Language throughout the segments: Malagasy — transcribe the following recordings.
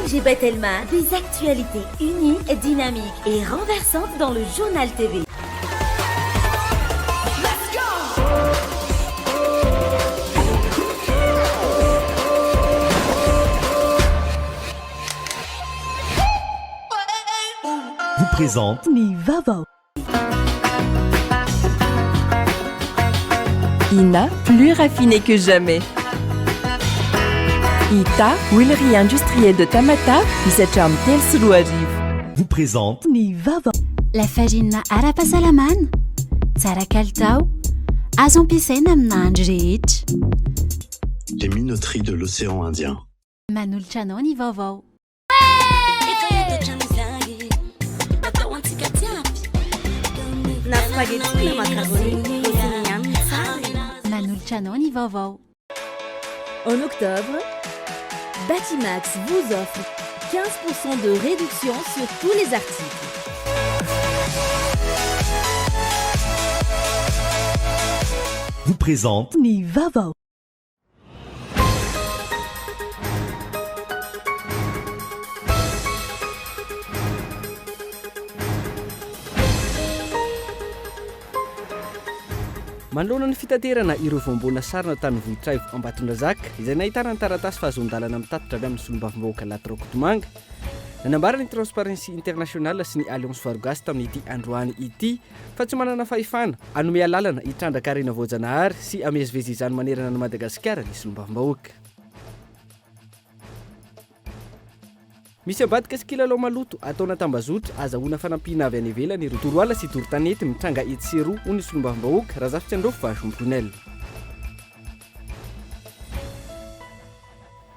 Chez Batelma, des actualités uniques, dynamiques et renversantes dans le Journal TV. Vous présente Ny vaovao. Ina, plus raffiné que jamais. Ita, huilerie industrielle de Tamatave, hisatra amin'ny 2003. Vous présente Ny vaovao. Lafarinina ara-pahasalamana, tsara kalitao, azo ampiasaina amin'ny nahandro rehetra. Les minoteries de l'océan Indien. Manolotra anao ny vaovao. Na spaghetti na macaroni, rosiny ihany no tsara. Manolotra anao ny vaovao. En octobre, Batimax vous offre 15% de réduction sur tous les articles. Vous présente Ny vaovao. Manoloana ny fitaterana ireo voambolana sarona tany Vohitraivo Ambatondrazaka izay nahitana ny taratasy fahazoan-dalana mitatitra avy amin'ny solombavambahoaka Laty Rakotomanga, nanambara ny Transparency International sy ny Alliance Voarigasy tamin'ity androany ity fa tsy manana fahefana hanome alalana hitrandraka harena voajanahary sy hamezivezy izany manerana an'i Madagasikara ny solombavambahoaka. Misy ambadika sy kilalao maloto ataona tambazotra azahoana fanampiana avy any ivelany ireo doro ala sy doro tanety mitranga etsy sy eroa, hoy ny solombavambahoaka, Razafitsiandraofa Jean Brunel.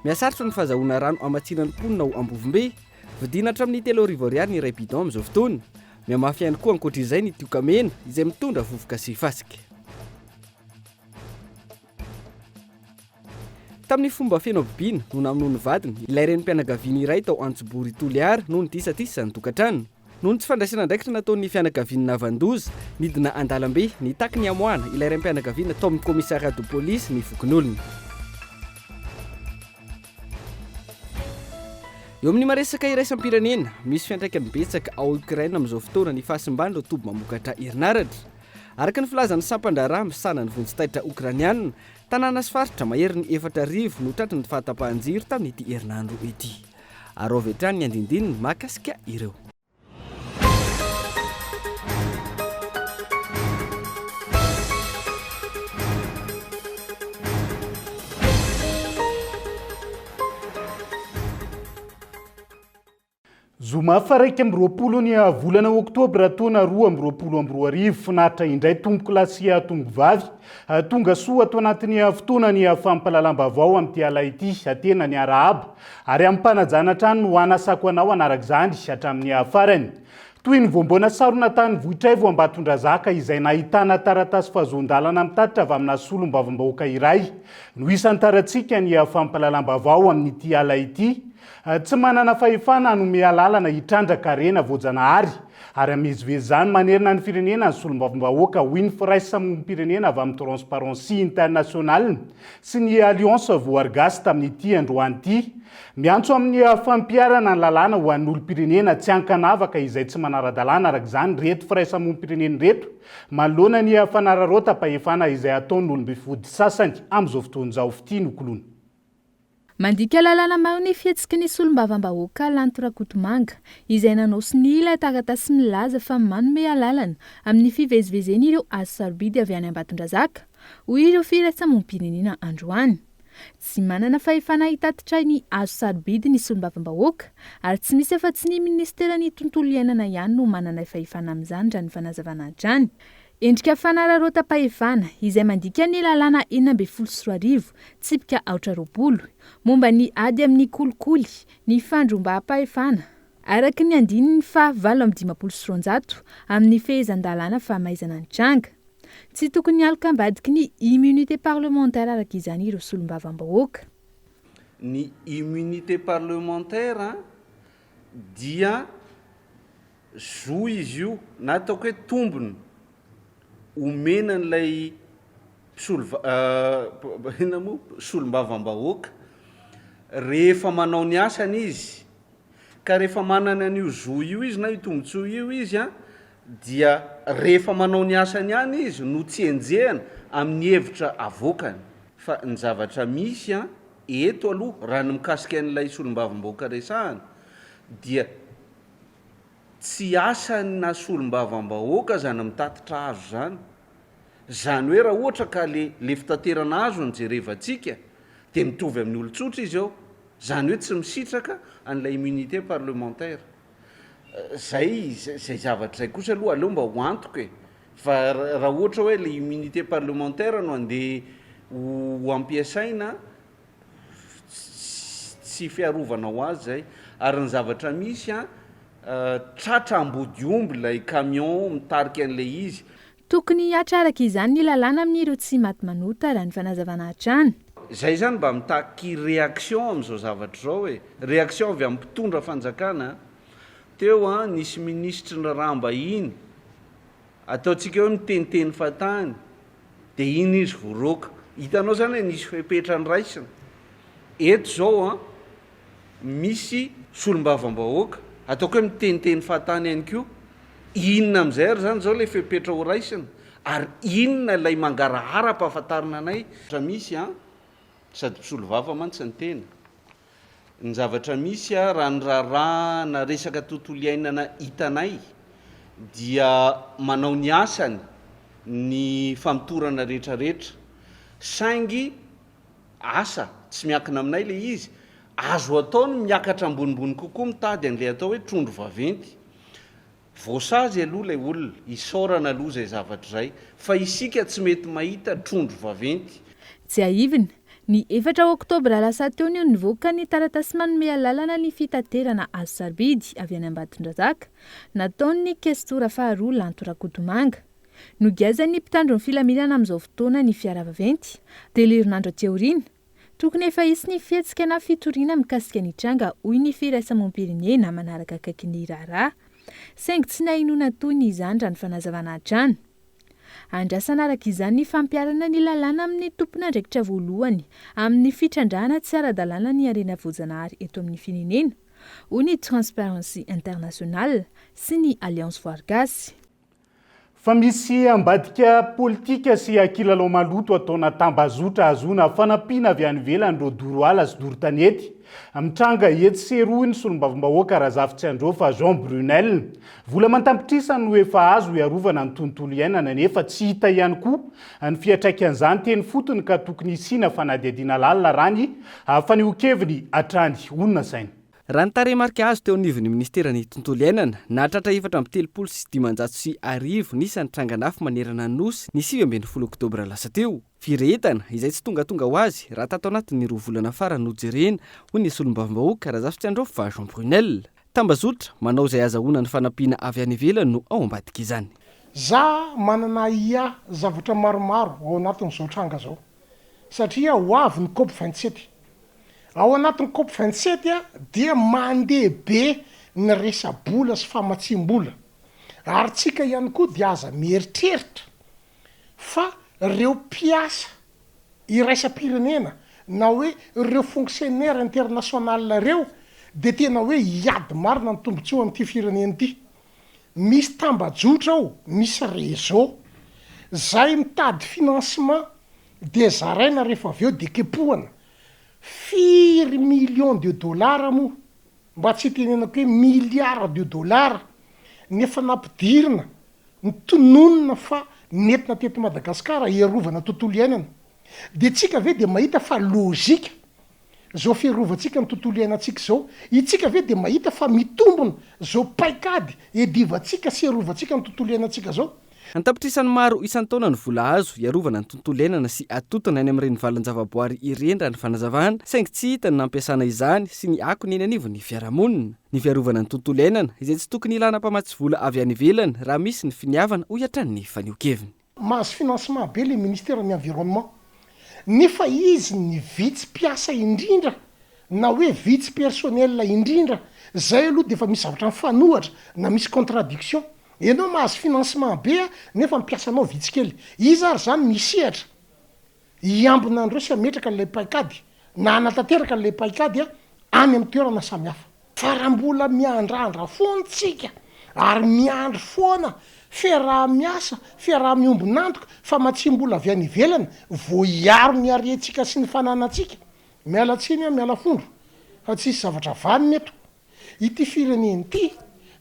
Mihasarotra ny fahazahoana rano hamatsiana ny mponina ao Ambovombe. Vidiana hatramin'ny 3000 ariary ny iray bidon amin'izao fotoana. Mihamafy ihany koa ankoatra izay ny tioka mena izay mitondra vovoka sy fasika. Tamin'ny fomba feno habibiana no namonoan'ny vadiny ilay renim-pianakaviana iray tao Antsobory Toliara noho ny disatisa ny tokantrano. Noho ny tsy fandraisana andraikitra nataon'ny fianakavian'ny nahavan-doza, nidina an-dalambe nitaky ny hamoahana ilay raim-pianakaviana tao amin'ny commissariat de police ny fokonolona. Eo amin'ny maresaka iraisam-pirenena, misy fiantraikany betsaka ao Ukraine amin'izao fotoana ny fahasimban'ireo toby mamokatra herinaratra. Araka ny filazan'ny sampan-draharaha misahana ny vonjy taitra Okrainiana, tanàna sy faritra maherin'ny 4000 no tratry ny fahatapahan-jiro tamin'ity herinandro ity. Araho avy hatrany ny andindininy mahakasika ireo. Zoma faha 21 ny volana oktobra taona 2022, finaritra indray tompokolahy sy tompokovavy, tonga soa ato anatin'ny fotoana ny fampahalalam-baovao amin'ity ala ity, tena niarahaba ary amim-panajana hatrany no hanasako anao hanaraka izany hatramin'ny farany. Toy ny voamboana sarona tany Vohitraivo Ambatondrazaka izay nahitana taratasy fahazoan-dalana mitatitra avy amina solombavambahoaka iray no isantarantsika ny fampahalalam-baovao amin'ity ala ity. Tsy manana fahefana hanome alalana hitrandraka harena voajanahary ary hamezivezy izany manerana ny firenena ny solombavambahoaka, hoy ny firaisamonim-pirenena avy amin'ny Transparency International sy ny Alliance Voarigasy tamin'ity androany ity. Miantso amin'ny fampiharana ny lalàna ho an'ny olom-pirenena tsy ankanavaka izay tsy manara-dalàna araka izany ireto firaisamonim-pirenena ireto manoloana ny fanararaotam-pahefana izay ataon'ny olom-befody sasany amin'izao fotoana izao. Fitia Nokoloana. Mandika lalàna maro ny fihetsiky ny solombavambahoaka Lanto Rakotomanga, izay nanao sonia ilay taratasy milaza fa manome alalana amin'ny fivezivezeny ireo hazo sarobidy avy any Ambatondrazaka, hoy ireo firaisamonim-pirenena androany. Tsy manana fahefana hitatitra ny hazo sarobidy ny solombavambahoaka, ary tsy misy afa-tsy ny minisiteran'ny tontolo iainana ihany no manana fahefana amin'izany raha ny fanazavana hatrany. Endrika fanararaotam-pahefana izay mandika ny lalàna 2016, tsipika aotra 20, momba ny ady amin'ny kolikoly, ny fandrombaham-pahefana, araka ny andininy faha 258 amin'ny fehezan-dalàna famaizana ny tranga. Tsy tokony hialoka ambadiky ny immunité parlementaire araka izany ireo solombavambahoaka. Ny immunité parlementaire dia Zo izy io na ataoko hoe tombony omena an'ilay mpisolo inona moa solombavambahoaka rehefa manao ny asany izy. Ka rehefa manana an'io zo io izy na io tombontsoa io izy an, dia rehefa manao ny asany ihany izy no tsy enjehina amin'ny hevitra avoakany. Fa ny zavatra misy an, eto aloha, raha ny mikasika an'ilay solombavambahoaka resahana, dia tsy asany na solombavambahoaka izany mitatitra azo izany. Izany hoe raha ohatra ka le le fitaterana azo no jerevantsika dia mitovy amin'ny olon-tsotra izy eo. Izany hoe tsy misitraka an'ilay immunité parlementaire. Zay zay zavatra zay kosa aloha aleo mba ho antoka e. Fa raha ohatra hoe le immunité parlementaire no andeha ho ampiasaina tsy fiarovana ho azy zay. Ary ny zavatra misy an, tratra ambodiomby ilay camion mitarika an'ilay izy. Tokony hihatra araka izany ny lalàna amin'ireo tsy maty manota, raha ny fanazavana hatrany. Zay zany mba mitaky réaction amin'izao zavatra izao e! Réaction avy amin'ny mpitondra fanjakana a! Teo an, nisy minisitry ny raharaham-bahiny, ataontsika hoe miteniteny fahatany, dia iny izy voaroaka. Hitanao zany hoe nisy fepetra noraisina. Eto izao an, misy solombavambahoaka, ataoko hoe miteniteny fahatany ihany koa, inona amin'izay ary izany izao ilay fepetra ho raisina? Ary inona ilay mangarahara ampahafantarina anay? Zavatra misy an, sady mpisolovava mantsy ny tena, ny zavatra misy an, raha ny raharaha na resaka tontolo iainana hitanay dia manao ny asany ny famotorana rehetrarehetra, saingy Asa, tsy miankina aminay ilay izy. Azo atao ny miakatra ambonimbony kokoa mitady an'ilay atao hoe trondro vaventy. Voasazy aloha ilay olona, isaorana aloha izay zavatra izay, fa isika tsy mety mahita trondro vaventy. Tsiahivina, ny efatra oktobra lasa teo no nivoaka ny taratasy manome alalana ny fitaterana hazo sarobidy avy any Ambatondrazaka, nataon'ny kestora faharoa Lanto Rakotomanga. Nogiazan'ny mpitandro ny filaminana amin'izao fotoana ny fiara vaventy, telo herinandro aty aoriana. Tokony efa hisy ny fihetsika na fitoriana mikasika ny tranga hoy ny firaisamoam-pirenena manaraka akaiky ny raharaha. Saingy tsy nahenoana tohiny izany raha ny fanazavana hatrany. Andrasana araka izany ny fampiharana ny lalàna amin'ny tompon'andraikitra voalohany amin'ny fitrandrahana tsy ara-dalàna ny harena voajanahary eto amin'ny firenena, hoy ny Transparency International sy ny Alliance Voary Gasy. Fa misy ambadika politika sy kilalao maloto ataona tambazotra ahazoana fanampiana avy any ivelany ireo doro ala sy doro tanety. Mitranga etsy sy eroa hoy ny solombavambahoaka Razafitsiandraofa Jean Brunel. Vola aman-tapitrisany no efa azo hiarovana ny tontolo iainana nefa tsy hita ihany koa ny fiantraikan'izany teny fotony ka tokony hisiana fanadihadiana lalina raha ny fanehoan-keviny hatrany. Honina saina. Raha ny tarehimarika azo teo anivon'ny minisiteran'ny Tontolo iainana, nahatratra 1434 ny isan'ny trangan'afo manerana ny Nosy ny 19 oktobra lasa teo. Firehetana, izay tsy tongatonga ho azy raha tato anatin'ny roa volana farany no jerena, hoy ny solombavambahoaka Razafitsiandraofa Jean Brunel. Tambazotra manao izay ahazahoana ny fanampiana avy any ivelany no ao ambadik'izany. Za manana ahiahy zavatra maromaro ao anatin'izao tranga zao satria ho avy ny cop 27 Ao anatin'ny cop 27 dia mandeha be ny resa-bola sy famatsiam-bola. Ary tsika ihany koa dia aza mieritreritra fa reo mpiasa iraisam-pirenena na hoe reo fonctionnaire international reo dia tena hoe hiady marina ny tombotsoa an'ity firenena ity. Misy tambajotra ao, misy réseau zay mitady financement dia zaraina rehefa avy eo dia kepohana. Firy millions de dollars moa, mba tsy hitenenako hoe milliards de dollars, ny efa nampidirina, notononina fa nentina teto Madagasikara hiarovana tontolo iainana. Dia tsika ve dia mahita fa logique zao fiarovantsika ny tontolo iainantsika izao? Itsika ve dia mahita fa mitombona zao paikady iadivantsika sy iarovantsika ny tontolo iainantsika zao? An-tapitrisany maro isan-taona ny vola azo hiarovana ny tontolo iainana sy atotona any amin'ireny valan-javaboary ireny raha ny fanazavana, saingy tsy hita ny nampiasana izany sy ny akony eny anivon'ny fiarahamonina. Ny fiarovana ny tontolo iainana, izay tsy tokony hilana mpamatsy vola avy any ivelany raha misy ny finiavana, hoy hatrany ny fanehoan-keviny. Mahazo financement be le ministère ny environnement nefa izy ny vitsy mpiasa indrindra na hoe vitsy personnel indrindra, zay aloha de efa misy zavatra mifanohatra na misy contradiction. Enao mahazo financement be a nefa ny mpiasanao vitsy kely. Iza ary zany ny hisehatra hiambina an'ireo sy hametraka an'ilay paikady na hanatanteraka an'ilay paikady any amin'ny toerana samihafa. Fa raha mbola miandrandra foana tsika ary miandry foana fiaraha-miasa, fiaraha-miombon'antoka, famatsiam-bola avy any ivelany vao hiaro ny harentsika sy ny fananantsika, miala tsiny aho miala fondro fa tsisy zavatra vanona eto. Ity firenena ity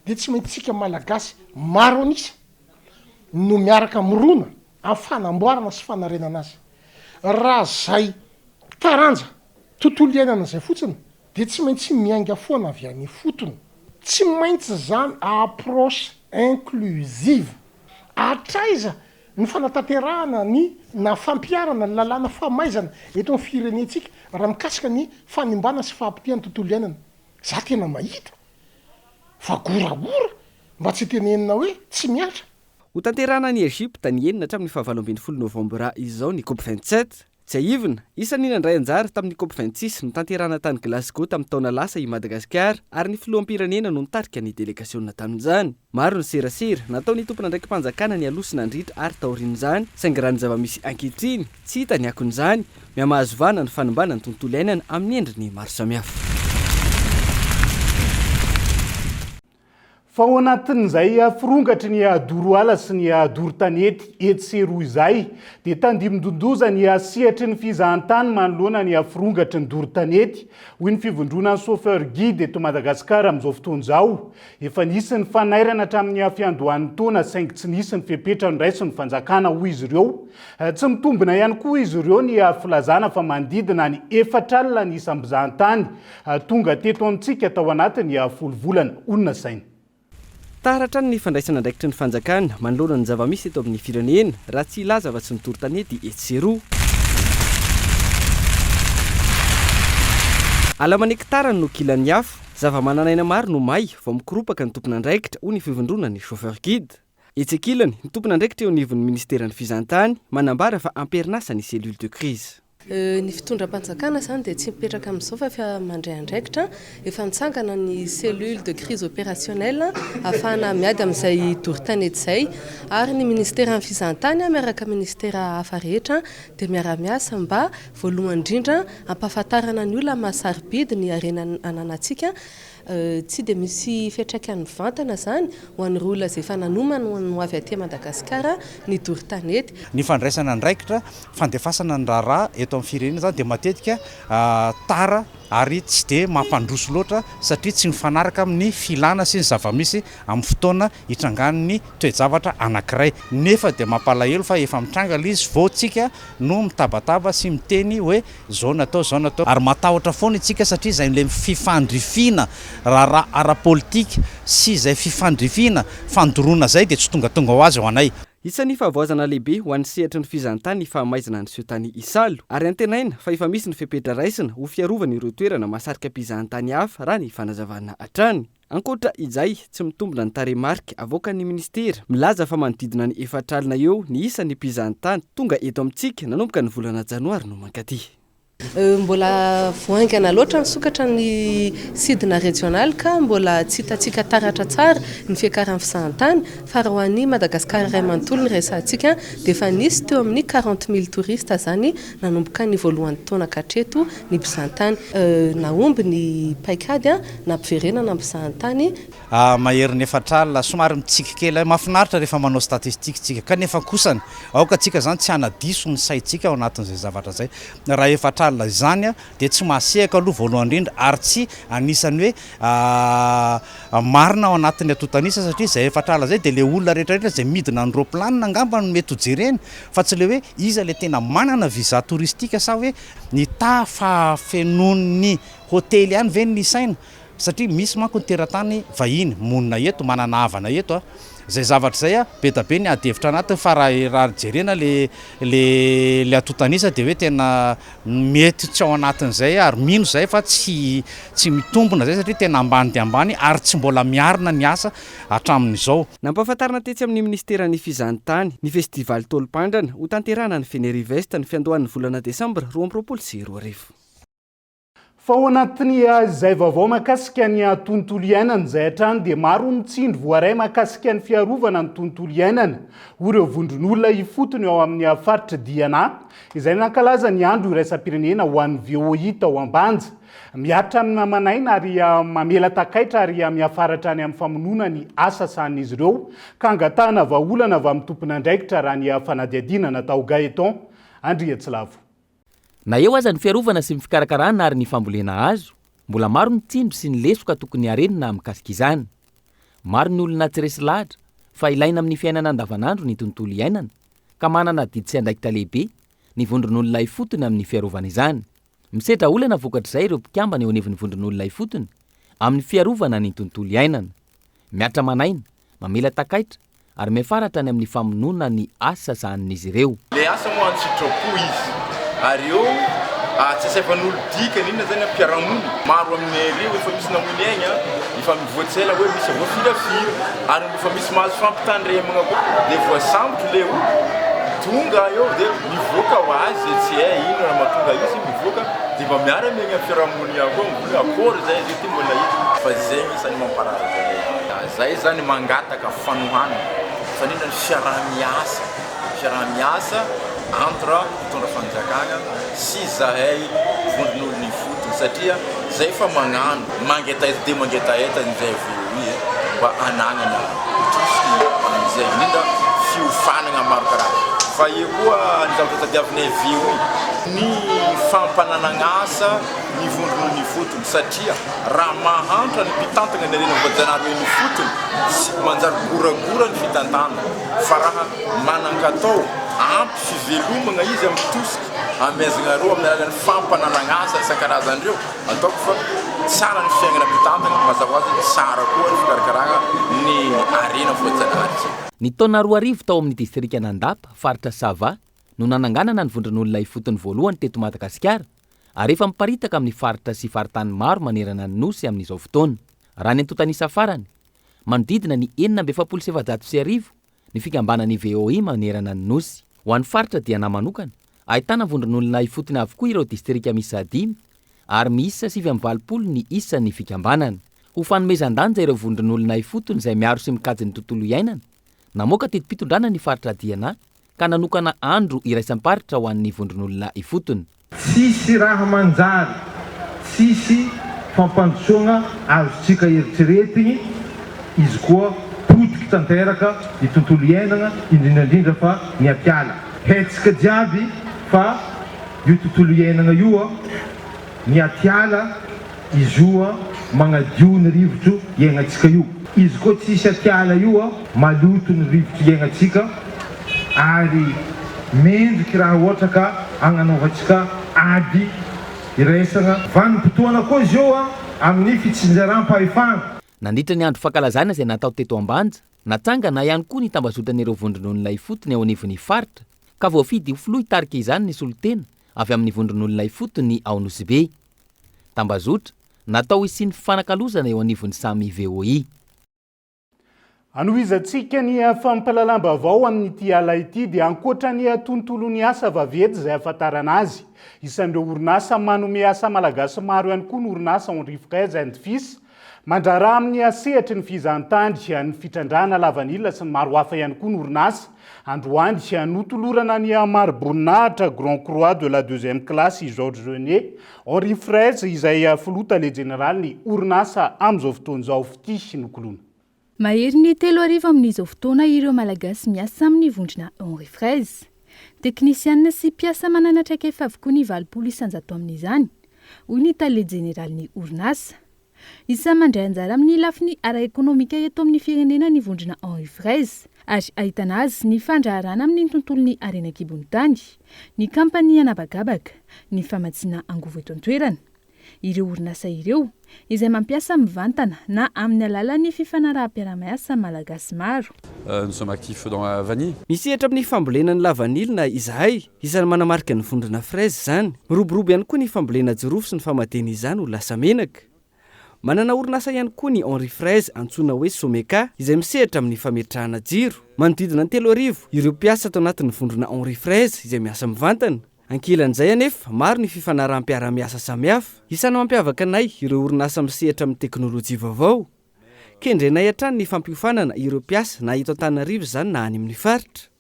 dia tsy maintsy tsika Malagasy maro an'isa no miaraka mirona amin'ny fanamboarana sy fanarenana azy. Raha zay taranja tontolo iainana zay fotsiny dia tsy maintsy miainga foana avy any ifotony. Tsy maintsy zany approche inclusive. Hatraiza ny fanatanterahana ny na fampiharana ny lalàna famaizana eto amin'ny firenentsika raha mikasika ny fanimbana sy fahapotehan'ny tontolo iainana? Za tena mahita fa goragora mba tsy tenenina hoe tsy mihatra. Hotanterahina any Egypte ny enina hatramin'ny fahavalo ambin'ny folo novambra izao ny Cop 27. Tsiahivina, isan'ny nandray anjara tamin'ny Cop 26 notanterahina tany Glasgow tamin'ny taona lasa i Madagasikara ary ny filoham-pirenena no nitarika ny delegasiona tamin'izany. Maro ny serasera nataon'ny tompon'andraiki-panjakana nialoha sy nandritra ary taorian'izany, saingy raha ny zava-misy ankehitriny, tsy hita ny akon'izany, mihamahazo vahana ny fanimbana ny tontolo iainana amin'ny endriny maro samihafa. Fa ao anatin'izay firongatry ny doro ala sy ny doro tanety etsy sy eroa izay dia tandindon-doza ny sehatry ny fizahantany manoloana ny firongatry ny doro tanety, hoy ny fivondronan'ny chauffeur guide eto Madagasikara amin'izao fotoana izao. Efa nisy ny fanairana hatramin'ny fiandohan'ny taona saingy tsy nisy ny fepetra noraisin'ny fanjakana, hoy izy ireo. Tsy mitombina ihany koa izy ireo ny filazana fa manodidina ny 40 ny isam-pizahantany Tonga teto amintsika tao anatin'ny folo volana. Honina saina. Tara hatrany ny fandraisana andraikitry ny fanjakana manoloana ny zava-misy eto amin'ny firenena raha tsy hilaza afa-tsy ny toro-tanety etsy sy eroa. Ala aman'hekitara no kilan'ny afo, zava-manan'aina maro no may vao mikoropaka ny tompon'andraikitra, hoy ny fivondronan'ny chauffeur guide. Etsy ankilany, ny tompon'andraikitra eo anivon'ny ministeran'ny fizahantany manambara fa am-perinasa ny cellule de crise. Ny fitondram-panjakana izany dia tsy mipetraka amin'izao fa efa mandray andraikitra. Efa nitsangana ny cellule de crise opérationnelle ahafahana miady amin'izay doro tanety izay ary ny ministeran'ny fizahantany miaraka amin'ny ministera hafa rehetra dia miara-miasa mba voalohany indrindra hampahafantarana ny olona maha sarobidy ny harena ananantsika Tsy dia misy fiantraikany mivantana izany ho an'ireo olona izay efa nanomana ny ho avy aty Madagasikara ny doro tanety. Ny fandraisana andraikitra, fandefasana ny raharaha eto amin'ny firenena izany dia matetika tara ary tsy dia mampandroso loatra satria tsy mifanaraka amin'ny filana sy ny zava-misy amin'ny fotoana itrangan'ny toe-javatra anankiray. Nefa dia mampalahelo fa efa mitranga ilay izy vao tsika no mitabataba sy miteny hoe Zao no atao, zao no atao. Ary matahotra foana isika satria izay ilay fifandrifiana raharaha ara-politika sy izay fifandrifiana fandoroana izay dia tsy tongatonga ho azy ho anay. Isan'ny fahavoazana lehibe ho an'ny sehatry ny fizahantany ny fahamaizana niseho tany Isalo, ary antenaina fa efa misy ny fepetra raisina ho fiarovana ireo toerana mahasarika mpizahantany hafa raha ny fanazavana hatrany. Ankoatra izay, tsy mitombina ny tarehimarika avoakan'ny minisitera milaza fa manodidina ny 40 eo ny isan'ny mpizahantany tonga eto amintsika nanomboka ny volana janoary no mankaty. Mbola vao haingana loatra nisokatra ny sidina rejionaly ka mbola tsy hitantsika taratra tsara ny fiakaran'ny fizahantany fa raha ho an'i Madagasikara iray manontolo no resahantsika dia efa nisy teo amin'ny quarante mille touristes izany nanomboka ny voalohan'ny taona ka hatreto ny mpizahantany. Nahomby ny paikady nampiverenana ny mpizahantany. Maherin'ny efatr'alina, somary mitsiky kely aho. Mahafinaritra rehefa manao statistique tsika. Kanefa kosany, aoka tsika izany tsy hanadiso ny saintsika ao anatin'izay zavatra izay. Raha efatr'alina izany dia tsy mahasehaka aloha voalohany indrindra ary tsy anisan'ny hoe marina ao anatin'ny antontan'isa satria izay efatr'alina izay dia ilay olona rehetra rehetra izay midina ny roplanina angamba no mety ho jerena fa tsy ilay hoe iza ilay tena manana visa touristique sa hoe ny taha fahafenoan'ny hotely ihany ve no isaina Satria misy manko ny teratany vahiny monina eto, manana havana eto a. Zay zavatra zay a, be da be ny ady hevitra anatiny fa raha raha jerena le le le antontan'isa dia hoe tena mety tsy ao anatin'izay ary mino zahay fa tsy tsy mitombina zay satria tena ambany dia ambany ary tsy mbola miarina ny asa hatramin'izao. Nampahafantarina tetsy amin'ny minisiteran'ny Fizahantany ny Festival Tolom-pandrana hotanterahina any Fenerive-Est ny fiandohan'ny volana desambra 2022. Fa ao anatin'ny izay vaovao mahakasika ny tontolo iainana izay hatrany dia maro ny tsindry voaray mahakasika ny fiarovana ny tontolo iainana, hoy ireo vondron'olona ifotony ao amin'ny faritr'i Diana izay nankalaza ny andro iraisam-pirenena ho an'ny VOI tao Ambanja. Mihatra amin'ny aman'aina ary mamela takaitra ary miafara hatrany amin'ny famonoana ny asa sahanin'izy ireo ka angatahana vahaolana avy amin'ny tompon'andraikitra raha ny fanadihadiana natao Gaëtan Andriatsilavo. Na eo aza ny fiarovana sy ny fikarakarana ary ny fambolena hazo, mbola maro ny tsindry sy ny lesoka tokony harenina mikasika izany. Maro ny olona tsy resy lahatra fa ilaina amin'ny fiainana andavanandro ny tontolo iainana ka manana adidy sy andraikitra lehibe ny vondron'olona ifotony amin'ny fiarovana izany. Misedra olana vokatr'izay ireo mpikambana eo anivon'ny vondron'olona ifotony amin'ny fiarovana ny tontolo iainana. Mihatra aman'aina, mamela takaitra ary miafara hatrany amin'ny famonoana ny asa sahanin'izy ireo. Le asa moa an-tsitrapo izy ary eo tsy asaivan'olo dikany inona zany am-piarahamonina. Maro aminay ireo efa misy namoy ny aigny efa mivoa tsy ela hoe misy voafirafira ary efa misy mahazo fampitandremagna koa de voasambotro le olo tonga eo de mivoaka ho azy zay tsy hay ino raha mahatonga izy mivoaka de mba miara-miaigna am fiarahamonina ihany koa mivola akôry zay izy io ty mbola hita fa zegny isany mamparary zahay. Zay zany mangataka fanohanana fa indrindra ny fiaraha-miasa, fiaraha-miasa entre mpitondra fanjakana sy zahay vondron'olona ifotony satria zay efa magnano mangetaheta dia mangetaheta an'izay VOI e mba anagnana tosika amin'izay indrindra fiofanagna maro karazana fa eo koa ny zavatra tadiavinay VOI ny fampananagn'asa ny vondron'olona ifotony satria Raha mahantra ny mpitantana ny harena voajanahary eny ifotony, tsy manjary goragora ny fitantanana, fa raha manan-katao ampy fivelomana izy amin'ny tosika amehezanareo amin'ny alalan'ny fampananagn'asa isan-karazany ireo, ataoko fa tsara ny fiaignana mpitantana, mazava ho azy tsara koa ny fikarakaragna ny harena voajanahary. Ny taona 2000 tao amin'ny distrikan'Andapa, faritra Sava, no nananganana ny vondron'olona ifotony voalohany teto Madagasikara, ary efa miparitaka amin'ny faritra sy faritany maro manerana ny Nosy amin'izao fotoana. Raha ny antontan'isa farany, manodidina ny 1446 ny fikambanan'ny VOI manerana ny Nosy. Ho an'ny faritra Diana manokana, ahitana vondron'olona ifotony avokoa ireo distrika miisa dimy ary miisa 89 ny isan'ny fikambanana. Ho fanomezan-danja ireo vondron'olona ifotony izay miaro sy mikajy ny tontolo iainana, namoaka didim-pitondrana ny faritra Diana ka nanokana andro iraisam-paritra ho an'ny vondron'olona ifotony. Tsisy raha manjary, tsisy fampandrosoagna azontsika eritreretigny, izy koa potiky tanteraka ny tontolo iainagna, indrindra indrindra fa ny atiala. Haintsika jiaby fa io tontolo iainagna io, ny atiala, Izy io an, magnadio ny rivotro iaignantsika io. Izy koa tsisy atiala io an, maloto ny rivotro iaignantsika ary mendriky raha ohatra ka agnanaovantsika ady iraisagna. Vanim-potoana koa izy io an, amin'ny fitsinjaram-pahefagna. Nandritra ny andro fankalazana izay natao teto Ambanja, natsangana ihany koa ny tambazotran'ireo vondron'olona ifotony eo anivon'ny faritra, ka voafidy ho filoha hitarika izany ny solontena avy amin'ny vondron'olona ifotony ao Nosy Be. Tambazotra, natao hisian'ny fifanakalozana eo anivon'ny samy VOI. Anohizantsika ny fampahalalam-baovao amin'ity ala ity dia ankoatra ny tontolon'ny asa vaventy izay ahafantarana azy, isan'ireo orinasa manome asa Malagasy maro ihany koa ny orinasa Henri Fraise and Fils, Mandraharaha amin'ny sehatry ny fizahantany, ny fitrandrahana lavanila sy ny maro hafa ihany koa ny orinasa. Androany, notolorana ny mari-boninahitra Grand Croix de la deuxième classe i Georges René Henri Fraise izay filoha tale jeneralin'ny orinasa amin'izao fotoana izao. Fitia Nokoloana. Maherin'ny 3000 amin'izao fotoana ireo Malagasy miasa amin'ny vondrona Henri Fraise. Teknisianina sy mpiasa manana traikefa avokoa ny 80% amin'izany, hoy ny tale jeneralin'ny orinasa. Isan'ny mandray anjara amin'ny lafiny ara-ekonomika eto amin'ny firenena ny vondrona Henri Fraise, ary ahitana azy ny fandraharahana amin'ny tontolon'ny harena an-kibon'ny tany, ny kampania an'habakabaka, ny famatsiana angovo eto an-toerana. Ireo orinasa ireo, izay mampiasa mivantana na amin'ny alalan'ny fifanaraham-piarahamiasa Malagasy maro. Nous sommes actifs dans la vanille. Misehatra amin'ny fambolena ny lavanilina izahay. Isan'ny manamarika ny vondrona fraise izany. Miroborobo ihany koa ny fambolena jirofo sy ny famadihana izany ho lasa menaka. Manana orinasa ihany koa ny Henri Fraise antsoina hoe Someka izay misehatra amin'ny fametrahana jiro. Manodidina ny 3000 ireo mpiasa ato anatin'ny vondrona Henri Fraise izay miasa mivantana. Ankilan'izay anefa, maro ny fifanaraham-piarahamiasa samihafa. Isan'ny mampiavaka anay ireo orinasa misehatra amin'ny teknolojia vaovao. Kendrenay hatrany ny fampiofanana ireo mpiasa na eto Antananarivo izany na any amin'ny faritra.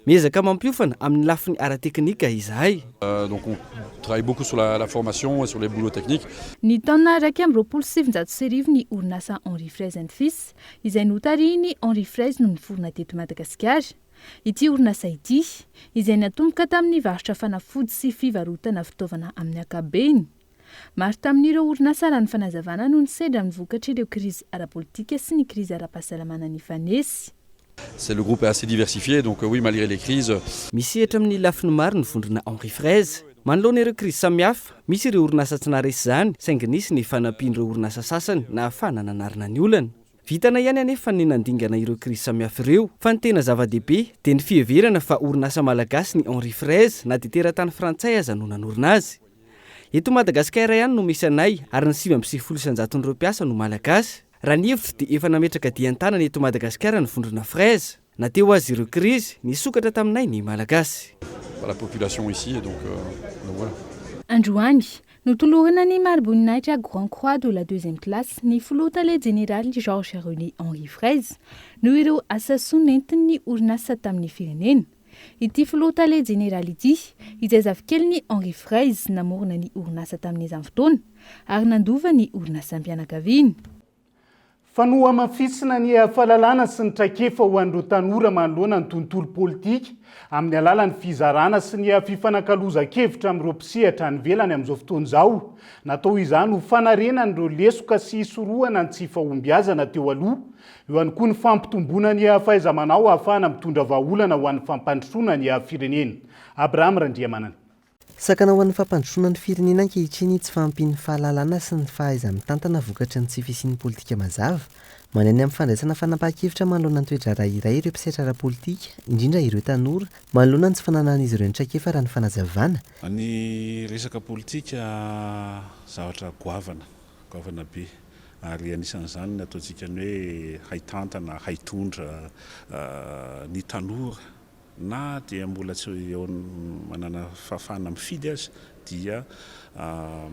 Miezaka mampiofana amin'ny lafiny ara-teknika izahay. Donc on travaille beaucoup sur la formation et sur les boulots techniques. Ny taona 1921 ny orinasa Henri Fraise and Fils, izay notarihin'i Henri Fraise no niforona teto Madagasikara. Ity orinasa ity, izay natomboka tamin'ny varotra fanafody sy fivarotana fitaovana amin'ny ankapobeny. Maro tamin'ireo orinasa raha ny fanazavana no nisedra ny vokatr'ireo krizy ara-politika sy ny krizy ara-pahasalamana nifanesy. C'est le groupe est assez diversifié donc oui malgré les crises. Misehatra amin'ny lafiny maro ny vondrona Henri Fraise. Manoloana ireo krizy samihafa, misy ireo orinasa tsy naharesy izany saingy nisy ny fanampian'ireo orinasa sasany nahafahana nanarina ny olana. Vitanay ihany anefa ny nandingana ireo krizy samihafa ireo, fa ny tena zava-dehibe dia ny fiheverana fa orinasa malagasy ny Henri Fraise na dia teratany frantsay aza no nanorina azy. Eto Madagasikara ihany no misy anay ary ny 99 isan-jaton'ireo mpiasa no malagasy. Raha ny hevitro dia efa nametraka dian-tanana eto Madagasikara ny vondrona Fraise. Na teo aza ireo krizy, nisokatra taminay ny malagasy. La population ici et donc donc voilà. Androany, Notolorana ny mari-boninahitra Grand Croix de la Deuxième Classe ny Filoha Tale Jeneraly Georges René Henri Fraise noho ireo asa soa nentin'ny orinasa tamin'ny firenena. Ity Filoha Tale Jeneraly ity, izay zafikelin'i Henri Fraise namorona ny orinasa tamin'izany fotoana ary nandova ny orinasam-pianakaviany. Fa nohamafisina ny fahalalana sy ny traikefa ho an'ireo tanora manoloana ny tontolo politika amin'ny alalan'ny fizarana sy ny fifanakalozan-kevitra amin'ireo mpisehatra any ivelany amin'izao fotoana izao. Natao izany ho fanarenana ireo lesoka sy hisorohana ny tsy fahombiazana teo aloha. Eo ihany koa ny fampitomboana ny fahaiza-manao ahafahana mitondra vahaolana ho an'ny fampandrosoana ny firenena. Abraham Randriamanana. Sakana ho an'ny fampandrosoana ny firenena ankehitriny ny tsy fahampian'ny fahalalana sy ny fahaiza-mitantana vokatry ny tsy fisian'ny politika mazava. Maneno ny amin'ny fandraisana fanapahan-kevitra manoloana ny toe-draharaha iray ireo mpisehatra ara-politika, indrindra ireo tanora, manoloana ny tsy fananan'izy ireo ny traikefa raha ny fanazavana. Ny resaka politika zavatra goavana, goavana be ary anisan'izany ny ataontsika ny hoe haitantana, haitondra ny tanora. Na dia mbola tsy eo manana fahafahana mifidy aza dia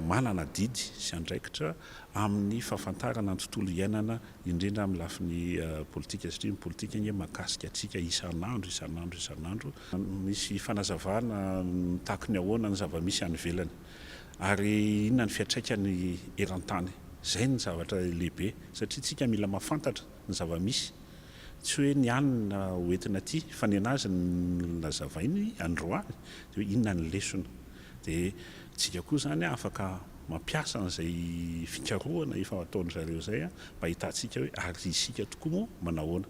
manana adidy sy andraikitra amin'ny fahafantarana ny tontolo iainana indrindra amin'ny lafiny politika satria ny politika anie mahakasika antsika isan'andro isan'andro isan'andro. Misy fanazavana mitaky ny ahoana ny zava-misy any ivelany ary inona ny fiantraikany eran-tany. Izay ny zavatra lehibe satria tsika mila mahafantatra ny zava-misy Tsy hoe ny anona ho entina aty fa ny anazy no nazavainy androany dia hoe inona ny lesona. Dia tsika koa izany afaka mampiasa an'izay fikarohana efa ataon-dry zareo izay mba ahitantsika hoe ary isika tokoa moa manahoana.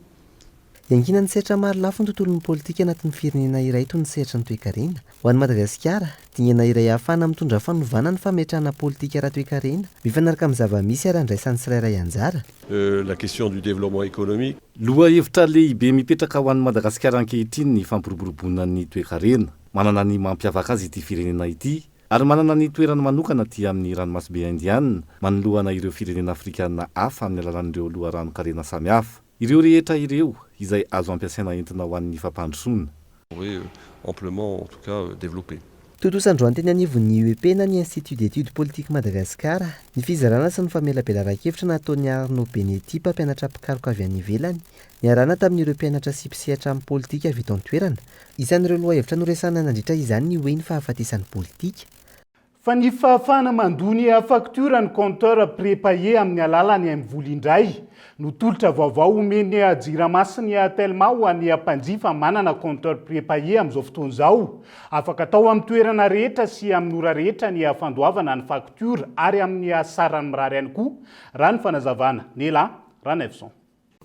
Iankinan'ny sehatra maro lafy ny tontolon'ny politika anatin'ny firenena iray toy ny sehatry ny toekarena. Ho an'i Madagasikara, dingana iray ahafahana mitondra fanovana ny fametrahana politika ara-toekarena mifanaraka amin'ny zava-misy ary andraisan'ny tsirairay anjara. La question du développement économique. Lohahevitra lehibe mipetraka ho an'i Madagasikara ankehitriny ny fampiroboroboana ny toekarena. Manana ny mampiavaka azy ity firenena ity ary manana ny toerany manokana aty amin'ny ranomasimbe Indiana manoloana ireo firenena afrikana hafa amin'ny alalan'ireo loharanon-karena samihafa. Ireo rehetra ireo izay azo ampiasaina entina ho an'ny fampandrosoana. Hoe amplement en tout cas développé. Tontosa androany teny anivon'ny UEP na ny Institut d'études politiques Madagascar ny fizarana sy ny famelabelaran-kevitra nataon'i Arnaud Benetti mpampianatra mpikaroka avy any ivelany niarahana tamin'ireo mpianatra sy mpisehatra amin'ny politika avy eto an-toerana. Isan'ireo lohahevitra noresahana nandritra izany ny hoe ny fahafatesan'ny politika. Fa ny fahafahana mandoa ny faktiora ny compteur prépayé amin'ny alalan'ny MVola indray no tolotra vaovao omen'ny Jirama sy ny Telma ho an'ny mpanjifa manana compteur prépayé amin'izao fotoana izao. Afaka atao amin'ny toerana rehetra sy amin'ny ora rehetra ny fandoavana ny faktiora ary amin'ny sarany mirary ihany koa, raha ny fanazavana. Nela Ranaivoson.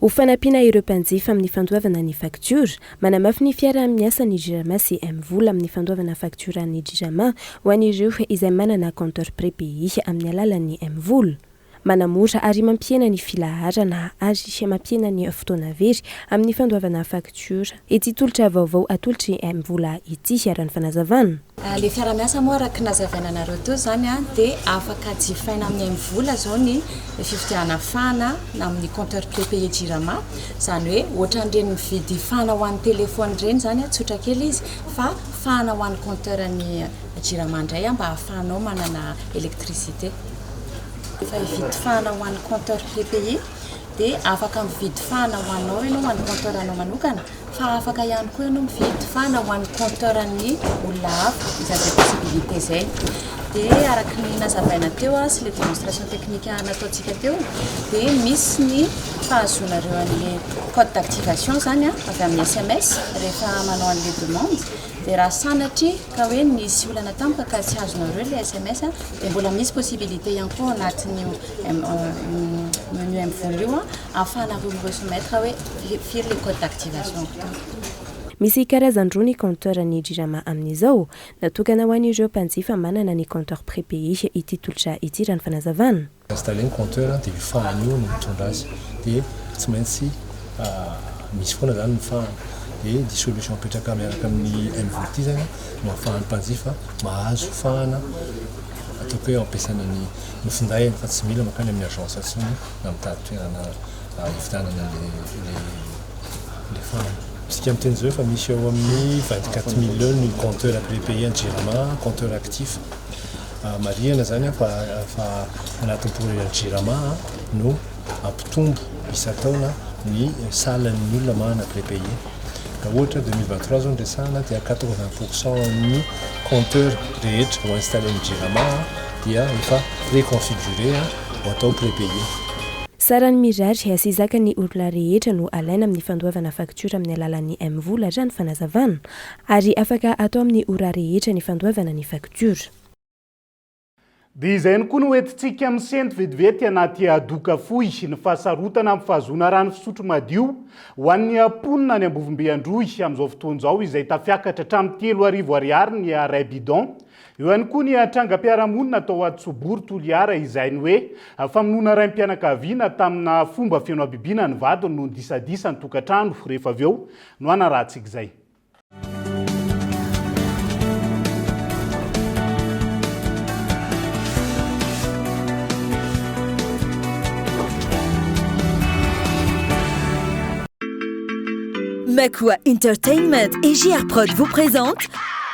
Ho fanampiana ireo mpanjifa amin'ny fandoavana ny faktiora, manamafy ny fiaraha-miasa ny Jirama sy MVola amin'ny fandoavana faktioran'ny Jirama ho an'ireo izay manana compteur prépayé amin'ny alalan'ny MVola. Manamora ary mampihena ny filaharana ary mampihena ny fotoana very amin'ny fandoavana faktiora ity tolotra vaovao atolotry MVola ity, raha ny fanazavana. Ilay fiara-miasa moa araka ny nazavaina anareo teo izany dia afaka jifaina amin'ny MVola izao ny fividianana fahana amin'ny compteur prépayé Jirama, izany hoe ohatran'ireny mividy fahana ho an'ny téléphone ireny izany, tsotra kely izy fa fahana ho an'ny compteur ny Jirama indray mba ahafahanao manana électricité. Rehefa hividy fahana ho an'ny compteur prépayé dia afaka mividy fahana ho anao ianao, ho an'ny compteur anao manokana, fa afaka ihany koa ianao mividy fahana ho an'ny compteur an'ny olona hafa, izany izay possibilité izay. Dia araka ny nazavaina teo sy ilay démonstration technique nataontsika teo dia misy ny fahazoanareo an'ilay code d'activation izany avy amin'ny sms rehefa manao an'ilay demande. Dia raha sanatria ka hoe nisy olana tampoka ka tsy azonareo ilay sms dia mbola misy possibilité ihany koa ao anatin'io menu MVola io ahafahanareo mi-resoumettre hoe firy ilay code d'activation teo. Misy karazany roa ny compteur ny Jirama amin'izao. Natokana ho an'ireo mpanjifa manana ny compteur prépayé ity tolotra ity raha ny fanazavana. Installer ny compteur dia io fahana io no mitondra azy dia tsy maintsy misy foana zany ny fahana dia ity solution apetraka miaraka amin'ny MVola ity zany no ahafahan'ny mpanjifa mahazo fahana ataoko hoe ampiasaina ny ny findainy fa tsy mila mankany amin'ny agence intsony na mitady toerana hividianana le le fahana. Isika miteny izao efa misy eo amin'ny 24 mille eo ny compteur prépayé an'ny Jirama, compteur actif. Marihana izany fa fa anatin'ny projet Jirama no hampitombo isan-taona ny salan'ny olona manana prépayé. Raha ohatra 2023 izao no resahana dia 80 pour cent ny compteur rehetra ho installé-n'ny Jirama dia efa préconfiguré ho atao prépayé. Sarany mirary sy zakan'ny olona rehetra no alaina amin'ny fandoavana faktiora amin'ny alalan'ny MVola raha ny fanazavana. Ary afaka atao amin'ny ora rehetra ny fandoavana ny faktiora. Dia izay ihany koa no entintsika misento vetivety anaty doka fohy, ny fahasarotana amin'ny fahazoana rano fisotro madio ho an'ny mponina any Ambovombe Androy amin'izao fotoana izao izay tafiakatra hatramin'ny 3000 ariary ny iray bidon. Eo ihany koa ny trangam-piarahamonina tao Antsobory Toliara izay ny hoe famonoana raim-pianakaviana tamina fomba feno habibiana ny vadiny noho ny disadisa ny tokantrano rehefa avy eo no hanarahantsika izay. Makua Entertainment et JR Prod vous présentent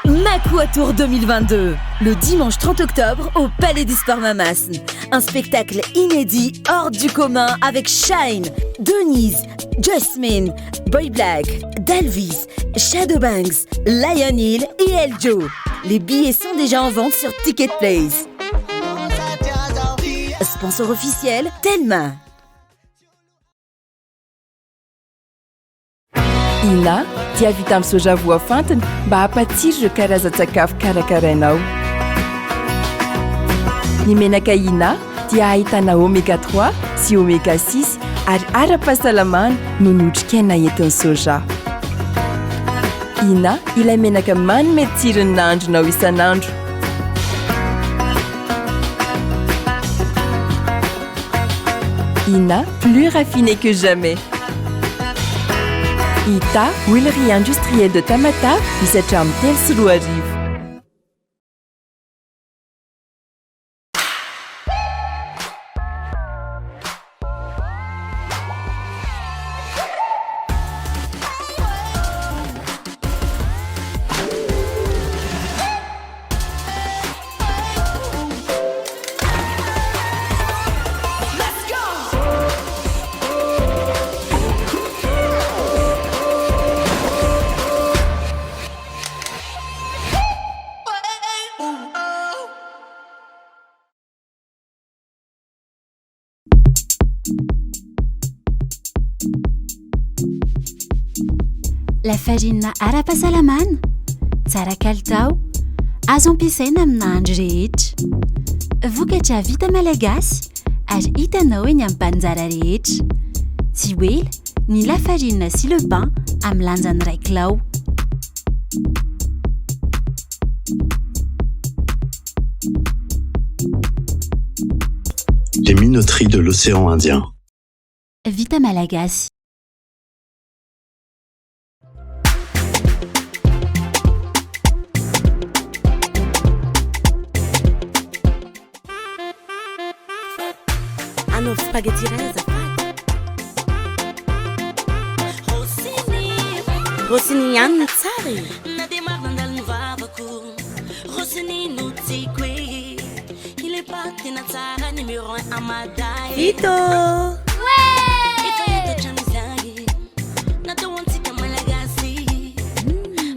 Makua Tour 2022, le dimanche 30 octobre au Palais des Sports Mahamasina. Un spectacle inédit, hors du commun avec Shine, Denise, Jasmine, Boy Black, Dalvis, Shadow Banks, Lion Hill et Eljo. Les billets sont déjà en vente sur Ticket Place. Sponsor officiel, Telma. Ina dia vita amin'ny soja voafantina mba hampatsiro ireo karazan-tsakafo karakarainao. Ny menaka Ina dia ahitana oméga 3 sy oméga 6 ary ara-pahasalamana noho ny otrikaina entin'ny soja. Ina ilay menaka manome tsiro ny nahandronao isan'andro. Ina, plus raffiné que jamais. Ita, huilerie industrielle de Tamatave, misy hatramin'ny 2003. Lafarinina ara-pahasalamana, tsara kalitao, azo ampiasaina amin'ny nahandro rehetra. Vokatra vita malagasy ary hitanao eny amin'ny mpanjara rehetra. Tsy ho ela ny lafarinina sy le pain amin'ny lanjany iray kilao. Les minoteries de l'océan Indien. Vita Malagasy. Anaovy spaghetti iray azafady. Rossini ihany no tsara e. Na dia maro nandalo ny vavako Rossini no tiako e Ilay paty tena tsara numéro un à Mada e Vita ô! Efa eto hatramin'izay Natao ho antsika Malagasy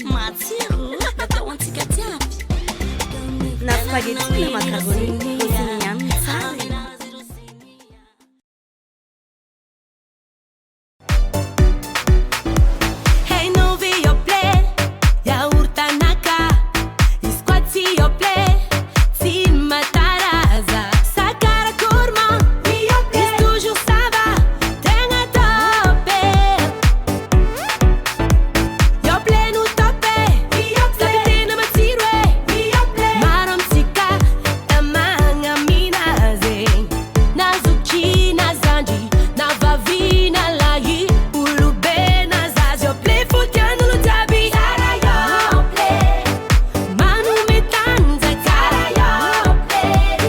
Matsiro natao ho antsika jiaby Na spaghetti na macaroni, Rossini ihany no tsara e. Na zoky na zandry, na vavy na lahy, olobe na zaza, Yoplait fo tian'olo jiaby. Tsara Yoplait, manome tanjaka. Tsara Yoplait,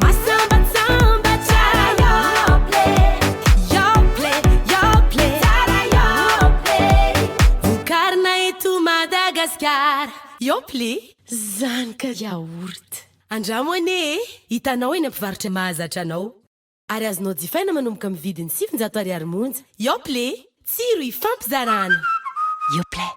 mahasambatsambatra. Tsara Yoplait, Yoplait, Yoplait. Tsara Yoplait, vokarina eto Madagasikara. Yoplait, zany ka yaourt. Andramo anie e, hitanao eny amin'ny mpivarotra mahazatra anao. Ary azonao jifaina manomboka amin'ny vidiny 900 ariary monja. Yoplait, tsiro ifampizarana. Yoplait.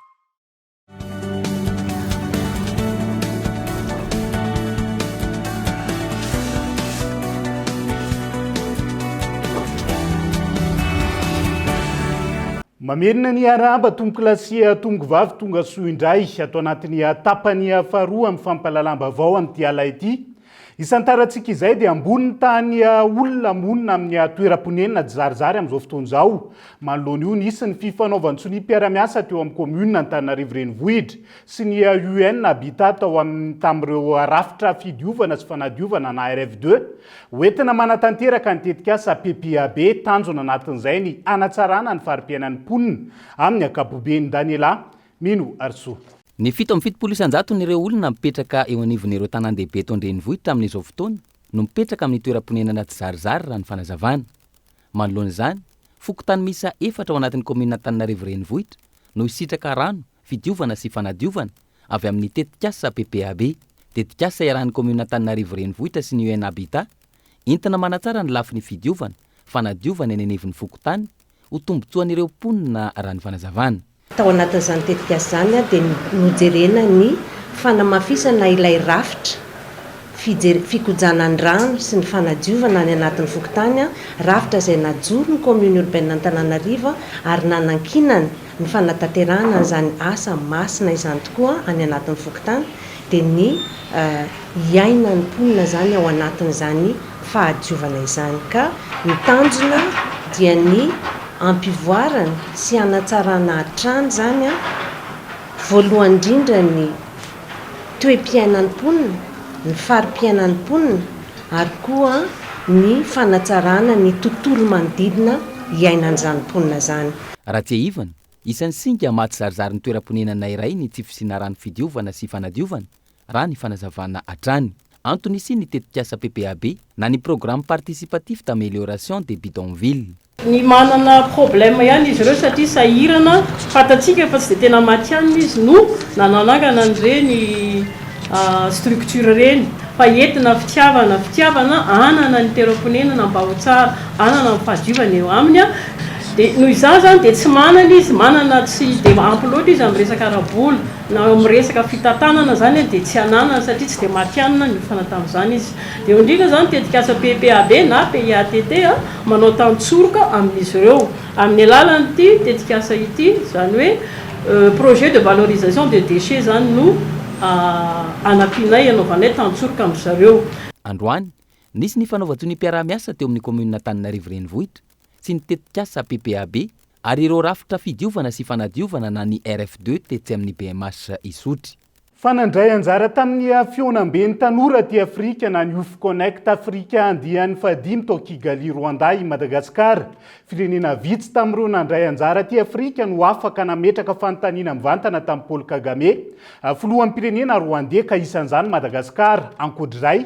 Mamerina ny arahaba tompokolahy sy tompokovavy tonga soa indray ato anatin'ny tapany faharoa amin'ny fampahalalam-baovao amin'ity ala ity. Isantarantsika izay dia ambony ny tahan'ny olona monina amin'ny toeram-ponenana tsizarizary amin'izao fotoana izao. Manoloana io, nisy ny fifanaovan-tsoniam-piarahamiasa teo amin'ny kaominina Antananarivo Renivohitra sy ny UN Habitat tao amin'ny tamin'ireo rafitra fidiovana sy fanadiovana na RF2 hoentina manatanteraka ny tetikasa PPAB. Tanjona anatin'izay ny hanatsarana ny fari-piainan'ny mponina amin'ny ankapobeny. Daniela Mino Arisoa. Ny 77 isan-jaton'ireo olona mipetraka eo anivon'ireo tanàn-dehibe eto an-drenivohitra amin'izao fotoana no mipetraka amin'ny toeram-ponenana tsizarizary raha ny fanazavana. Manoloana izany, fokontany miisa efatra ao anatin'ny kaominina Antananarivo Renivohitra no hisitraka rano, fidiovana sy fanadiovana avy amin'ny tetikasa PPAB. Tetikasa iarahan'ny kaominina Antananarivo Renivohitra sy ny UN Habitat, entina manatsara ny lafiny fidiovana, fanadiovana eny anivon'ny fokontany ho tombontsoan'ireo mponina raha ny fanazavana. Tao anatin'izany tetikasa izany dia nojerena ny fanamafisana ilay rafitra fijer fikojana ny rano sy ny fanadiovana any anatin'ny fokontany, rafitra izay najoro ny Commune Urbaine Antananarivo ary nanankinany ny fanatanterahana an'izany asa masina izany tokoa any anatin'ny fokontany dia ny hiainan'ny mponina izany ao anatin'izany fahadiovana izany ka ny tanjona dia ny hampivoarana sy hanatsarana hatrany izany voalohany indrindra ny toe-piainan'ny mponina, ny fari-piainan'ny mponina ary koa ny fanatsarana ny tontolo manodidina iainan'izany mponina izany. Raha tsiahivina, isan'ny singa mahatsizarizary ny toeram-ponenana iray ny tsy fisiana rano fidiovana sy fanadiovana, raha ny fanazavana hatrany. Antony hisian'ny tetikasa PPAB na ny Programme Participatif d'Amélioration des Bidonvilles. Ny manana problème ihany izy ireo satria sahirana, fantatsika fa tsy dia tena matihanina izy no nananangana an'ireny structure ireny fa entina fitiavana, fitiavana hanana ny toeram-ponenana mba ho tsara, hanana ny fahadiovana eo aminy, dia noho izany izany dia tsy manana izy, manana tsy dia ampy loatra izy amin'ny resaka ara-bola. Na eo amin'ny resaka fitantanana izany dia tsy ananany satria tsy dia matihanina niofana tamin'izany izy. Dia eo indrindra izany tetikasa PPAB na PIATT manao tantsoroka amin'izy ireo amin'ny alalan'ity tetikasa ity, izany hoe projet de valorisation de déchets izany no anampianay anaovanay tantsoroka amin-dry zareo. Androany, nisy ny fanaovan-tsoniam-piaraha-miasa teo amin'ny kaominina Antananarivo Renivohitra sy ny tetikasa PPAB ary ireo rafitra fidiovana sy fanadiovana na ny RF deux tetsy amin'ny BMH Isotry. Fa nandray anjara tamin'ny fihaonamben'ny tanora aty Afrika na ny Youth Connect Africa andiany fahadimy tao Kigali, Rwanda i Madagasikara. Firenena vitsy tamin'ireo nandray anjara aty Afrika no afaka nametraka fanontaniana mivantana tamin'i Paul Kagame, filoham-pirenena Rwandais ka isan'izany Madagasikara. Ankoatr'izay,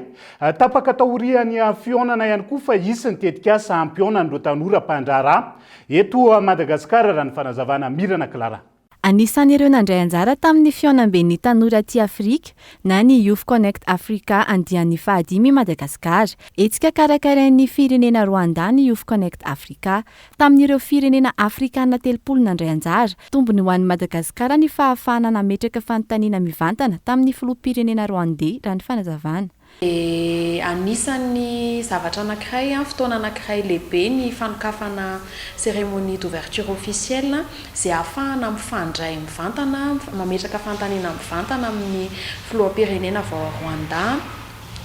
tapaka taorian'ny fihaonana ihany koa fa hisy ny tetikasa hampihaona an'ireo tanora mpandraharaha eto Madagasikara raha ny fanazavana Mirana Clara. Anisan'ireo nandray anjara tamin'ny fihaonamben'ny tanora aty Afrika na ny Youth Connect Africa andiany fahadimy i Madagasikara. Hetsika karakarain'ny firenena Rwanda ny Youth Connect Africa. Tamin'ireo firenena afrikana 30 nandray anjara, tombony ho an'i Madagasikara ny fahafahana nametraka fanontaniana mivantana tamin'ny filoham-pirenena Rwandais, raha ny fanazavana. Dia anisan'ny zavatra anankiray, fotoana anankiray lehibe ny fanokafana cérémonie d'ouverture officielle izay ahafahana mifandray mivantana, mametraka fanontaniana mivantana amin'ny filoham-pirenena avy ao Rwanda,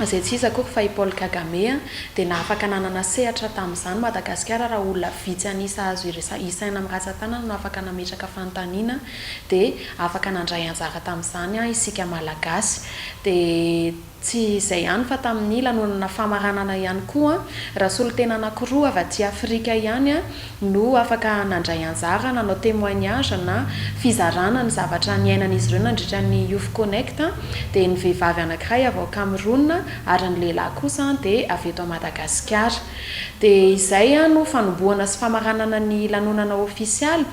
izay tsy iza akory fa i Paul Kagame, dia nahafaka nanana sehatra tamin'izany Madagasikara raha olona vitsy an'isa azo isaina amin'ny ratsan-tanana no afaka nametraka fanontaniana dia afaka nandray anjara tamin'izany isika Malagasy. Dia tsy izay ihany fa tamin'ny lanonana famaranana ihany koa, raha solontena anankiroa avy aty Afrika ihany no afaka nandray anjara nanao témoignage na fizarana ny zavatra niainan'izy ireo nandritra ny Youth Connect, dia ny vehivavy anankiray avy ao Cameroun ary ny lehilahy kosa dia avy eto Madagasikara. Dia izay no fanombohana sy famaranana ny lanonana ofisialy.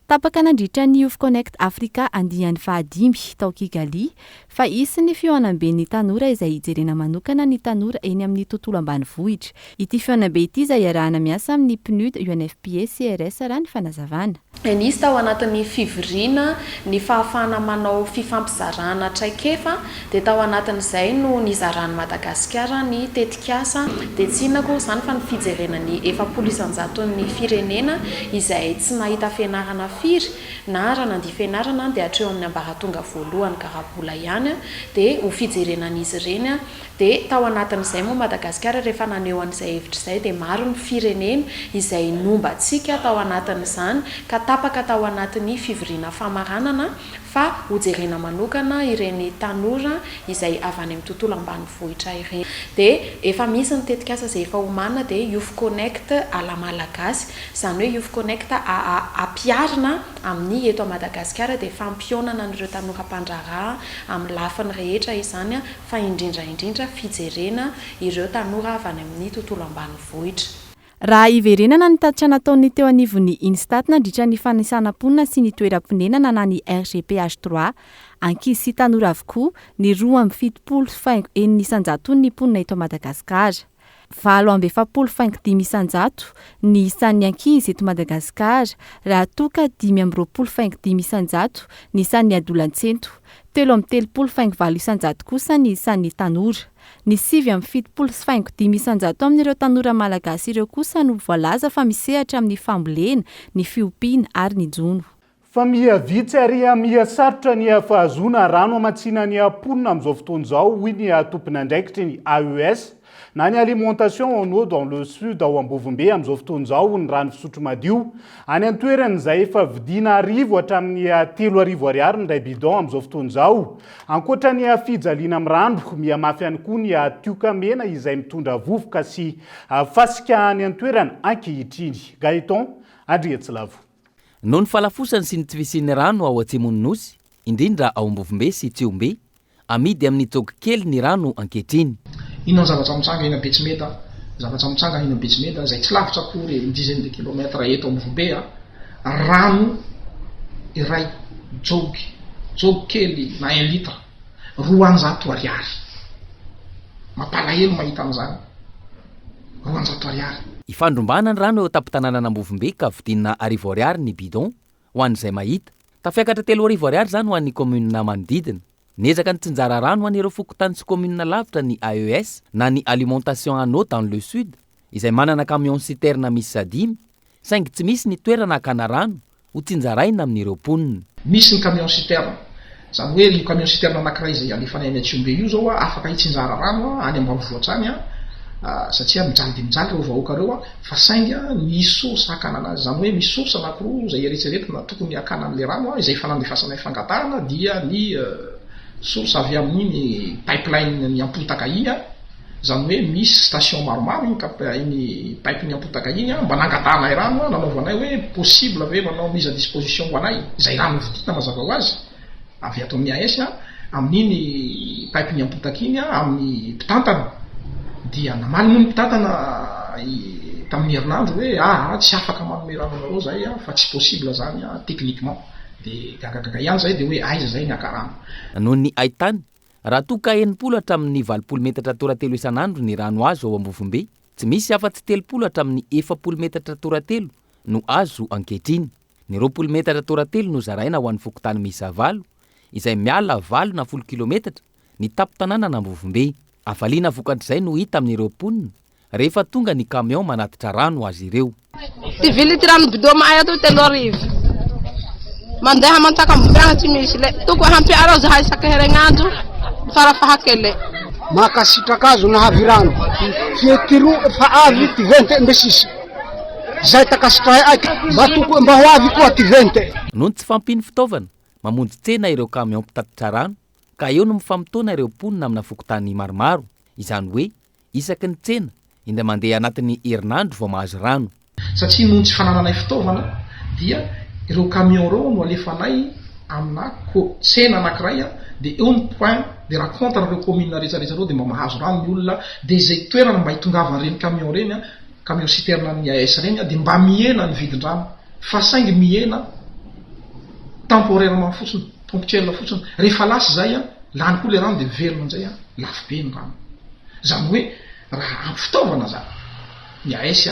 Tapaka nandritra ny Youth Connect Africa andiany fahadimy, tao Kigali, fa hisy ny fihaonamben'ny tanora izay hijerena manokana ny tanora eny amin'ny tontolo ambanivohitra. Ity fihaonambe ity izay iarahana miasa amin'ny PNUD, UNFPA, CRS, raha ny fanazavana. Nisy tao anatin'ny fivoriana ny fahafahana manao fifampizarana traikefa dia tao anatin'izay no nizaran'i Madagasikara ny tetikasa, dia tsy inona akory izany fa ny fijerena ny 40 isan-jaton'ny firenena izay tsy nahita fianarana firy na raha nandia fianarana dia hatreo amin'ny ambaratonga voalohany garabola ihany dia ho fijerena an'izy ireny dia tao anatin'izay moa Madagasikara rehefa naneho an'izay hevitra izay dia maro ny firenena izay nomba antsika tao anatin'izany ka tapaka tao anatin'ny fivoriana famaranana fa hojerena manokana ireny tanora izay avy any amin'ny tontolo ambanivohitra ireny. Dia efa misy ny tetikasa izay efa omanina dia Youth Connect à la Malagasy, izany hoe Youth Connect ampiharina amin'ny eto Madagasikara dia fampihaonana an'ireo tanora mpandraharaha amin'ny lafiny rehetra izany fa indrindra indrindra fijerena ireo tanora avy any amin'ny tontolo ambanivohitra. Raha hiverenana ny tatitra nataon'ny teo anivon'ny Instat nandritra ny fanisana mponina sy ny toeram-ponenana na ny RGPH trois, ankizy sy tanora avokoa ny 72 faingo enina isan-jaton'ny mponina eto Madagasikara. 48 faingo dimy isan-jato ny isan'ny ankizy eto Madagasikara raha toa ka 25 faingo dimy isan-jato ny isan'ny adolantsento. 33 faingo valo isan-jato kosa ny isan'ny tanora. Ny 79 sy faingo dimy isan-jato amin'ireo tanora malagasy ireo kosa no voalaza fa misehatra amin'ny fambolena, ny fiompiana ary ny jono. Fa miha vitsy ary miha sarotra ny fahazoana rano hamatsiana ny mponina amin'izao fotoana izao, hoy ny tompon'andraikitry ny AES na ny Alimentation en eau dans le Sud ao Ambovombe amin'izao fotoana izao ny rano fisotro madio any an-toerana izay efa vidiana arivo hatramin'ny 3000 ariary ny iray bidon amin'izao fotoana izao. Ankoatra ny fijaliana amin'ny rano, mihamafy ihany koa ny tioka mena izay mitondra vovoka sy fasika any an-toerana ankehitriny. Gaëtan Andriatsilavo. Noho ny fahalafosany sy ny tsy fisian'ny rano ao atsimon'ny Nosy, indrindra ao Ambovombe sy Tsihombe, amidy amin'ny jogy kely ny rano ankehitriny. Inona ny zavatra mitranga eny Betsimeda? Zavatra mitranga eny Betsimeda izay tsy lavitra akory, une dizaine de kilomètres eto Ambovombe, rano iray jogy, jogy kely na un litre, 200 ariary. Mampalahelo mahita an'izany, 200 ariary. Ifandrombahana ny rano eo an-tampon-tanànan'Ambovombe ka vidiana 1000 ariary ny bidon ho an'izay mahita. Tafiakatra 3000 ariary izany ho an'ny kaominina manodidina. Niezaka nitsinjara rano ho an'ireo fokontany sy kaominina lavitra ny AES na ny Alimentation en eau dans le Sud izay manana camion citerne miisa dimy saingy tsy misy ny toerana hakana rano ho tsinjaraina amin'ireo mponina. Misy ny camion citerne. Izany hoe io camion citerne anankiray izay alefanay any Antsihombe io izao afaka hitsinjara rano any ambanivohitra any satria mijaly dia mijaly ireo vahoaka ireo fa saingy ny source hakana anazy, izany hoe misy source anankiroa izay eretreretina tokony hakana an'ilay rano izay efa nandefasanay fangatahana dia ny. source avy amin'iny pipeline ny ampotaka iny an, izany hoe misy station maromaro iny cap iny pipe ny ampotaka iny an, mba nangatahanay rano an, nanaovanay hoe possible ve manao mise à disposition ho anay izay rano vidiana mazava ho azy avy ato amin'ny AS an, amin'iny pipe ny ampotaka iny an, amin'ny mpitantana, dia namaly moa ny mpitantana tamin'ny herinandro hoe aa tsy afaka manome rano anareo zahay an, fa tsy possible zany an techniquement. Dia gagagaga ihany izahay dia hoe aiza izay ny haka rano. Noho ny haintany, raha toa ka 60 hatramin'ny 80 metatra toratelo isan'andro ny rano azo ao Ambovombe, tsy misy afa-tsy 30 hatramin'ny 40 metatra toratelo no azo ankehitriny. Ny 20 metatra toratelo no zaraina ho an'ny fokontany miisa valo, izay miala valo na folo kilometatra ny tampon-tanànan'Ambovombe. Hafaliana vokatr'izay no hita amin'ireo mponina rehefa tonga ny camion manatitra rano ho azy ireo. Tivily ty rano bidon mahay ato 3000. Mandeha mantsaka ambony agny tsy misy le tokony hampiarao zahay isaky herignandro farafahakeliny. Mankasitraka azy nahavy rano fie ty ro fa avy ty vente mbe sisy zay takasitrahay aiky mba toko mba ho avy koa ty vente. Noho ny tsy fahampian'ny fitaovana, mamonjy tsena ireo camion mpitatitra rano ka eo no mifamotoana ireo mponina amina fokontany maromaro, izany hoe Isaky ny tsena, indray mandeha anatin'ny herinandro vao mahazo rano. Satria noho ny tsy fanananay fitaovana dia ireo camion ireo no alefanay amina co tsena anakiray dia eo ny point de rencontre ireo commune rehetra rehetra ireo dia mba mahazo rano ny olona dia izay toerana mba hitongavan'ireny camion ireny camion citerne an'ny AS ireny dia mba mihena ny vidin-drano fa saingy mihena temporairement fotsiny ponctuel fotsiny rehefa lasa izay lany koa ilay rano dia miverina indray lafo be ny rano. Izany hoe raha ampy fitaovana izany ny AS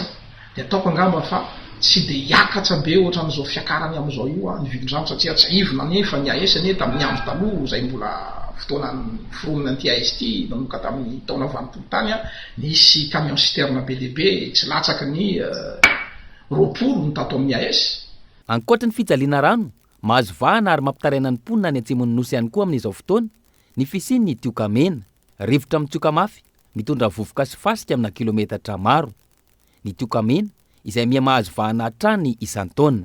dia ataoko angamba fa tsy dia hiakatra be ohatran'izao fiakarany amin'izao io ny vidin-drano satria tsiahivina anie fa ny AS anie tamin'ny andro taloha izay mbola fotoana niforonana an'ity AS ity nanomboka tamin'ny taona 80 tany nisy camion citerne be dia be tsy latsaky ny 20 ny tato amin'ny AS. Ankoatry ny fijaliana rano, mahazo vahana ary mampitaraina ny mponina any atsimon'ny Nosy ihany koa amin'izao fotoana ny fisian'ny tioka mena. Rivotra mitsioka mafy, mitondra vovoka sy fasika amina kilometatra maro. Ny tioka mena, izay miha mahazo vahana hatrany isan-taona.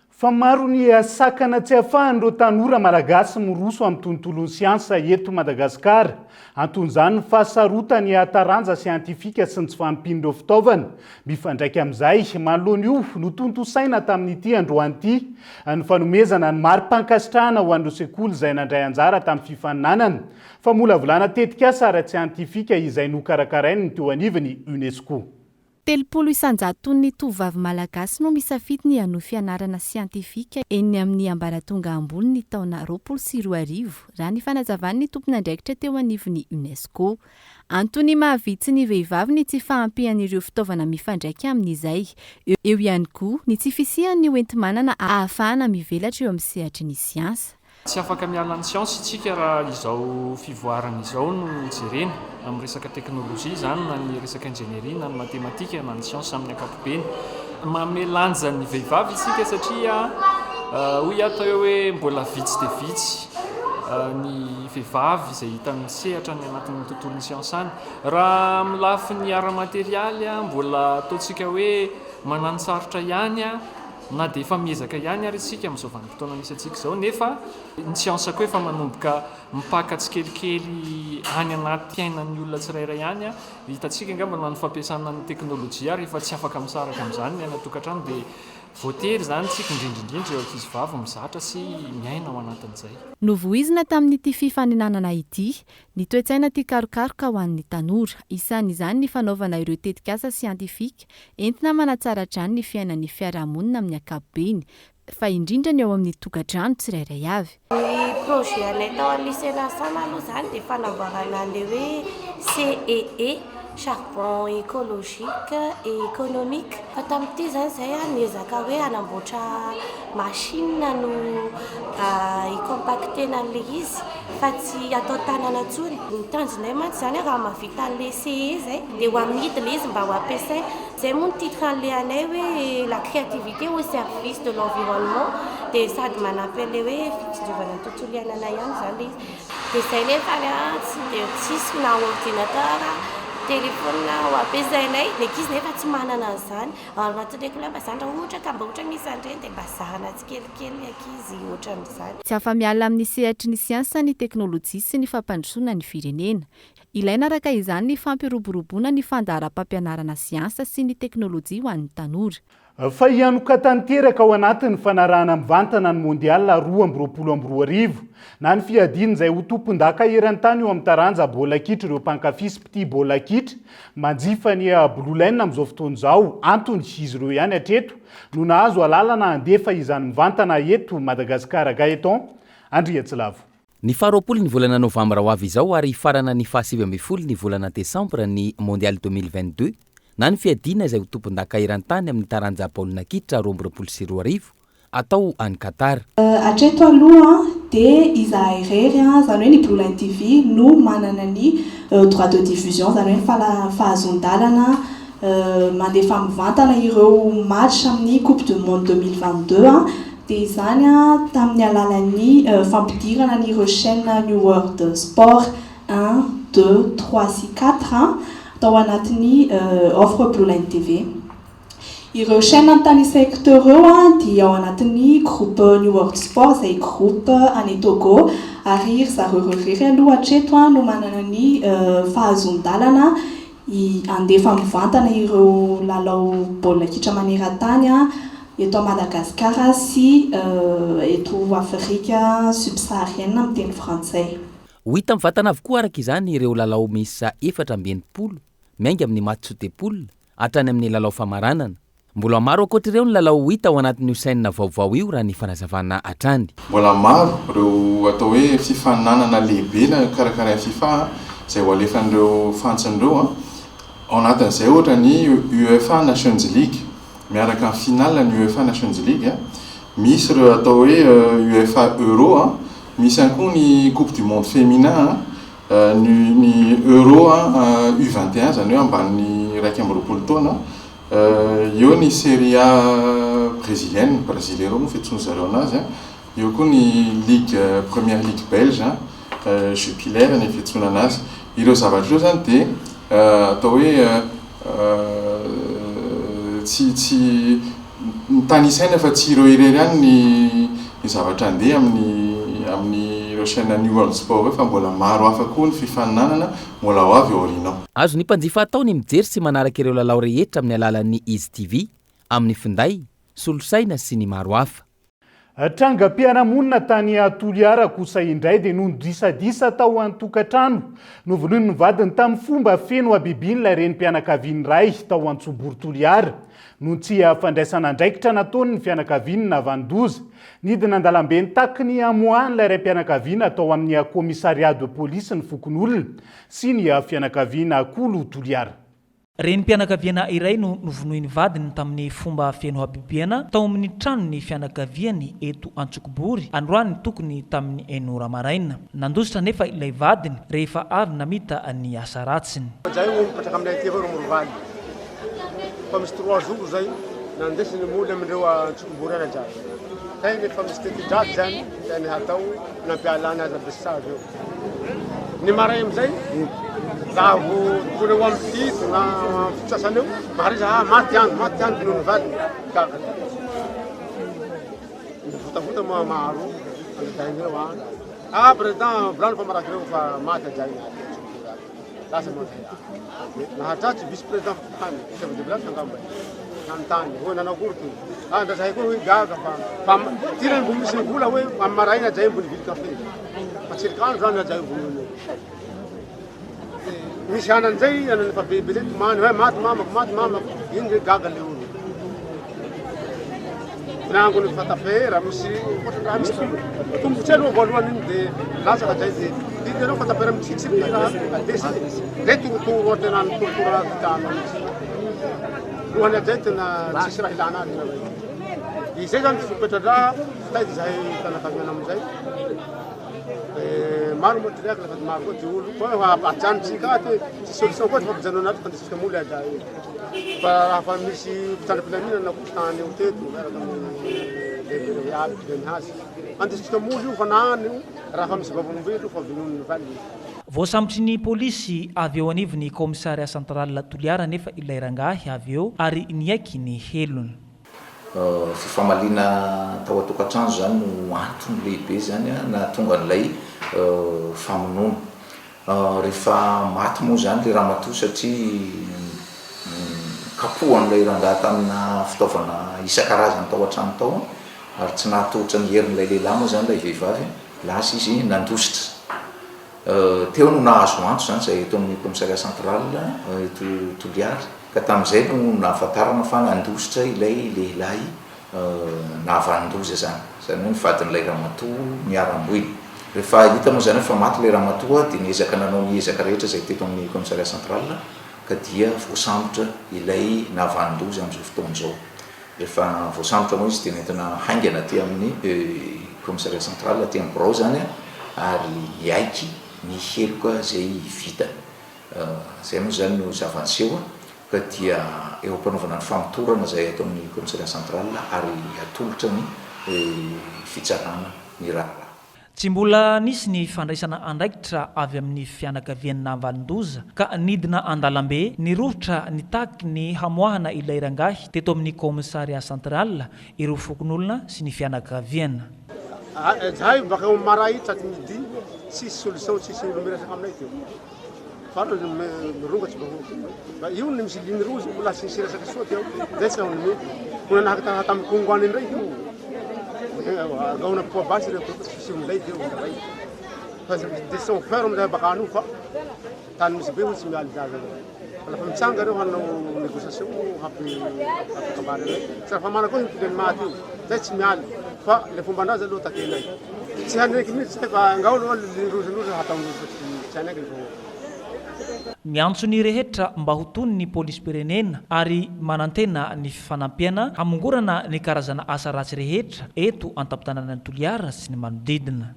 Fa maro ny sakana tsy ahafahan'ireo tanora malagasy miroso amin'ny tontolon'ny siansa eto Madagasikara. Anton'izany ny fahasarotan'ny taranja siantifika sy ny tsy fahampian'ireo fitaovana mifandraika amin'izay. Manoloana io, notontosaina tamin'ity androany ity ny fanomezana ny mari-pankasitrahana ho an'ireo sekoly izay nandray anjara tamin'ny fifaninanana Famolavolana tetikasa ara-tsiantifika izay nokarakarain'ny teo anivon'ny Unesco. 30 isan-jaton'ny tovovavy malagasy no misafidy ny hanohy fianarana siantifika eny amin'ny ambaratonga ambony ny taona 2020, raha ny fanazavan'ny tompon'andraikitra teo anivon'ny Unesco. Antony mahavitsy ny vehivavy ny tsy fahampian'ireo fitaovana mifandraika amin'izay. Eo ihany koa ny tsy fisian'ny hoenti-manana ahafahana mivelatra eo amin'ny sehatry ny siansa. Tsy afaka miala ny siansa isika raha izao fivoarana izao no jerena, amin'ny resaka teknolojia izany na ny resaka injenieria na ny matematika na ny siansa amin'ny ankapobeny. Manome lanja ny vehivavy isika satria hoy aho teo hoe mbola vitsy dia vitsy ny vehivavy izay hita misehatra any anatin'ny tontolon'ny siansa any. Raha amin'ny lafiny ara-materialy mbola ataontsika hoe mananosarotra ihany Na dia efa miezaka ihany ary isika amin'izao vanim-potoana misy antsika izao, nefa ny siansa koa efa manomboka mipaka tsikelikely any anaty fiainan'ny olona tsirairay any. Hitantsika angamba na ny fampiasana ny teknolojia ary efa tsy afaka misaraka amin'izany ny any an-tokantrano dia voatery izany isika, indrindra indrindra ireo ankizivavy mizatra sy miaina ao anatin'izay. Novoizina tamin'ity fifaninanana ity ny toe-tsaina tia karokaroka ho an'ny tanora. Isan'izany ny fanaovana ireo tetikasa siantifika entina manatsara hatrany ny fiainan'ny fiarahamonina amin'ny ankapobeny, fa indrindra ny ao amin'ny tokantrano tsirairay avy. Ny projet anay tao amin'ny lycée Nasana aloha izany dia fanamboarana an'ilay hoe CEE, charbon écologique et économique. Fa tamin'ity izany izahay niezaka hoe hanamboatra machine no hi-compacter-na an'ilay izy fa tsy atao tanana intsony. Ny tanjonay mantsy izany raha mahavita an'ilay CE izay dia ho amidy ilay izy mba ho ampiasaina. Izay moa ny titre an'ilay anay hoe la créativité au service de l'environnement dia sady manampy an'ilay hoe fitsinjovana ny tontolo iainana ihany izany ilay izy. Dia izay nefany an, tsy dia tsisy na ordinateur. Téléphone ho ampiasainay, ny ankizy nefa tsy manana an'izany. Ao anatin'ny école mba zany raha ohatra ka mba ohatra misy an'ireny dia mba zarina tsikelikely ny ankizy ohatran'izany. Tsy afa-miala amin'ny sehatry ny siansa, ny teknolojia sy ny fampandrosoana ny firenena. Ilaina araka izany ny fampiroboroboana ny fandaharam-pampianarana siansa sy ny teknolojia ho an'ny tanora. Fa hianoka tanteraka ao anatin'ny fanarahana mivantana ny Mondial 2022, na ny fiadiana izay ho tompondaka eran-tany eo amin'ny taranja baolina kitra ireo mpankafy sy mpitia baolina kitra manjifa ny Blue Line amin'izao fotoana izao. Antony, izy ireo ihany hatreto no nahazo alalana handefa izany mivantana eto Madagasikara. Gaëtan Andriatsilavo. Ny faharoapolo ny volana novambra ho avy izao ary hifarana ny fahasivy ambin'ny folo ny volana desambra ny Mondial 2022 na ny fiadiana izay ho tompondaka eran-tany amin'ny taranja baolina kitra 2022 atao any Qatar. Hatreto aloha dia izahay irery, izany hoe ny Blue Line TV no manana ny droit de diffusion, izany hoe ny fahazoan-dalana mandefa mivantana ireo match amin'ny coupe du monde 2022 dia izany tamin'ny alalan'ny fampidirana an'ireo chaîne New World Sport un, deux, trois sy quatre tao anatin'ny offre Blue Line TV. Ireo chaîne notanisaiko teo ireo dia ao anatin'ny groupe New World Sport izay groupe any Togo ary ry zareo ireo irery aloha hatreto no manana ny fahazoan-dalana handefa mivantana ireo lalao baolina kitra maneran-tany eto Madagasikara sy eto Afrika subsaharienne amin'ny teny frantsay. Ho hita mivantana avokoa araka izany ireo lalao miisa 64 miainga amin'ny match de poule hatrany amin'ny lalao famaranana. Mbola maro ankoatra ireo ny lalao ho hita ao anatin'io chaîne vaovao io raha ny fanazavana hatrany. Mbola maro ireo atao hoe fifaninanana lehibe karakarain'ny fifa izay ho alefan'ireo fantsona ireo. Ao anatin'izay ohatra ny UEFA Nations League miaraka amin'ny finale ny UEFA Nations League. Misy ireo atao hoe UEFA Euro, misy ihany koa ny Coupe du monde féminin, ny ny Euro U 21 izany hoe ambanin'ny 21 taona. Eo ny Serie A brésilienne, Brasileiro moa fiantsoan-dry zareo anazy, eo koa ny ligue première ligue belge, Jupiler ny fiantsoana anazy. Ireo zavatra ireo izany dia atao hoe tsy tsy tanisaina fa tsy ireo irery ihany ny ny zavatra handeha amin'ny amin'ireo chaîne New World Sport ireo fa mbola maro hafa koa ny fifaninanana mbola ho avy ao aoriana ao. Azon'ny mpanjifa atao ny mijery sy manaraka ireo lalao rehetra amin'ny alalan'ny Izy TV, amin'ny finday, solosaina sy ny maro hafa. Trangam-piarahamonina tany Toliara kosa indray dia noho ny disadisa tao an-tokantrano. Novonoin'ny vadiny tamin'ny fomba feno habibiana ilay renim-pianakaviany iray tao Antsobory Toliara. Noho ny tsy fandraisana andraikitra nataony ny fianakaviany nahavanon-doza. Nidina an-dalambe nitaky ny hamoahan'ilay raim-pianakaviana tao amin'ny commissariat de police ny fokonolona sy ny fianakaviana Kolo Toliara. Renim-pianakaviana iray no novonoin'ny vadiny tamin'ny fomba feno habibiana tao amin'ny tranon'ny fianakaviany eto Antsokibory, androany tokony tamin'ny enina ora maraina. Nandositra anefa ilay vadiny rehefa avy namita ny asa ratsiny. Zay no mipetraka aminay aty reo morovaly fa misy trois jours zay nandesiny moly amindreo antsokibory any ajaly kay nefa misy tetidraty zany tiany hatao nampialana azy ambesavy eo. Ny maray amizay raha vo tokony ho amin'ny fito na amin'ny fito sasany eo, mahare za ah maty andro, maty andro noho ny valiny. Gaga. Mivotavota moa maro anadahin'ireo an. Ah président volano fa maraky reo fa maty ajaina. Lasa moa zay. Nahatratsy vice président fokontany, chef de village angamba. Nanontany hoe nanao akory ty. Ah ndra zahay koa hoe gaga fa fa ty reny mbo misy vola hoe amin'ny maraina zay mbo nivily café. Fa tsirikandro zany zay vonoina. Misy anany zay anany fa bebe zay tomany hoe maty mamako maty mamako. Iny zay gaga le olo. Nangony fatapera misy raha misy tombontsoa aloha voalohany iny dia latsaka zay dia didy aloha fatapera mitsitsy raha adesy zay torotoro tena torotoro raha vitana mihitsy. Lohany zay tena tsisy raha ilana azy. Izay zany fipetradraha taiza zahay fianakaviana amin'izay. Maro moa ty rehaky sady maro koa ty olo fa ajanontsika ato e, tsy solution koa ty fampijanona ato fa andesitsika moly aza io. Fa raha fa misy mpitandro filaminana koa tany eo teto miaraka amin'ny lehibe aby be mihazy. Andesitsika moly io fa na any io raha fa misy vavolombelo fa vonoin'ny valiny. Voasambotry ny polisy avy eo anivon'ny kaomisariat central Toliara anefa ilay rangahy avy eo ary niaiky ny helony. Fifamaliana tao an-tokantrano izany no antony lehibe izany nahatonga an'ilay famonoana. Rehefa maty moa izany ilay ramatoa satria nokapohan'ilay rangahy tamina fitaovana isan-karazany tao an-trano tao ary tsy nahatohitra ny herin'ilay lehilahy moa izany ilay vehivavy, lasa izy nandositra. Teo no nahazo antso izany izahay eto amin'ny commissariat central eto Toliara ka tamin'izay no nahafantarana fa nandositra ilay lehilahy nahavanon-doza izany, izany hoe ny vadin'ilay ramatoa niharam-boina. Rehefa hita moa izany hoe fa maty ilay ramatoa dia niezaka nanao ny ezaka rehetra izay teto amin'ny commissariat central ka dia voasambotra ilay nahavanon-doza amin'izao fotoana izao. Rehefa voasambotra moa izy dia nentina haingana aty amin'ny commissariat central aty amin'ny birao izany ary niaiky ny heloka izay vitany. Izay moa izany no zava-niseho ka dia eo am-panaovana ny famotorana izay ato amin'ny commissariat central ary atolotra ny fitsarana ny raharaha. Tsy mbola nisy ny fandraisana andraikitra avy amin'ny fianakavian'ny nahavanon-doza ka nidina an-dalambe nirohotra nitaky ny hamoahana ilay rangahy teto amin'ny Commissariat Central ireo fokonolona sy ny fianakaviana. Zahay bakeo maray tratry midi tsisy solution tsisy olo miresaka aminay teo farany mirongatry vahoaka fa io ny misy ligne rouge mbola tsisy resaka soa teo zay tsy naho mety ho nanahaka taha tamin'ny Congo any indray io gaona poa basy reo tsisy milay teo ray fa décision ferme zay baka any fa tany misy be ho tsy mialy zaza zay lafa mitsanga reo hanao négociation hampi hampikabary anay tsy raha fa mana koa himpody any maty io zay tsy mialy fa le fomban-draza aloha takenay tsy hanaiky mihitsy zay fa angao aloha ligne rouge rouge hataondreo fa tsy tsy hanaiky ny vahoaka. Miantso ny rehetra mba ho tony ny polisim-pirenena ary manantena ny fifanampiana hamongorana ny karazana asa ratsy rehetra eto an-tampon-tanànan'i Toliara sy ny manodidina.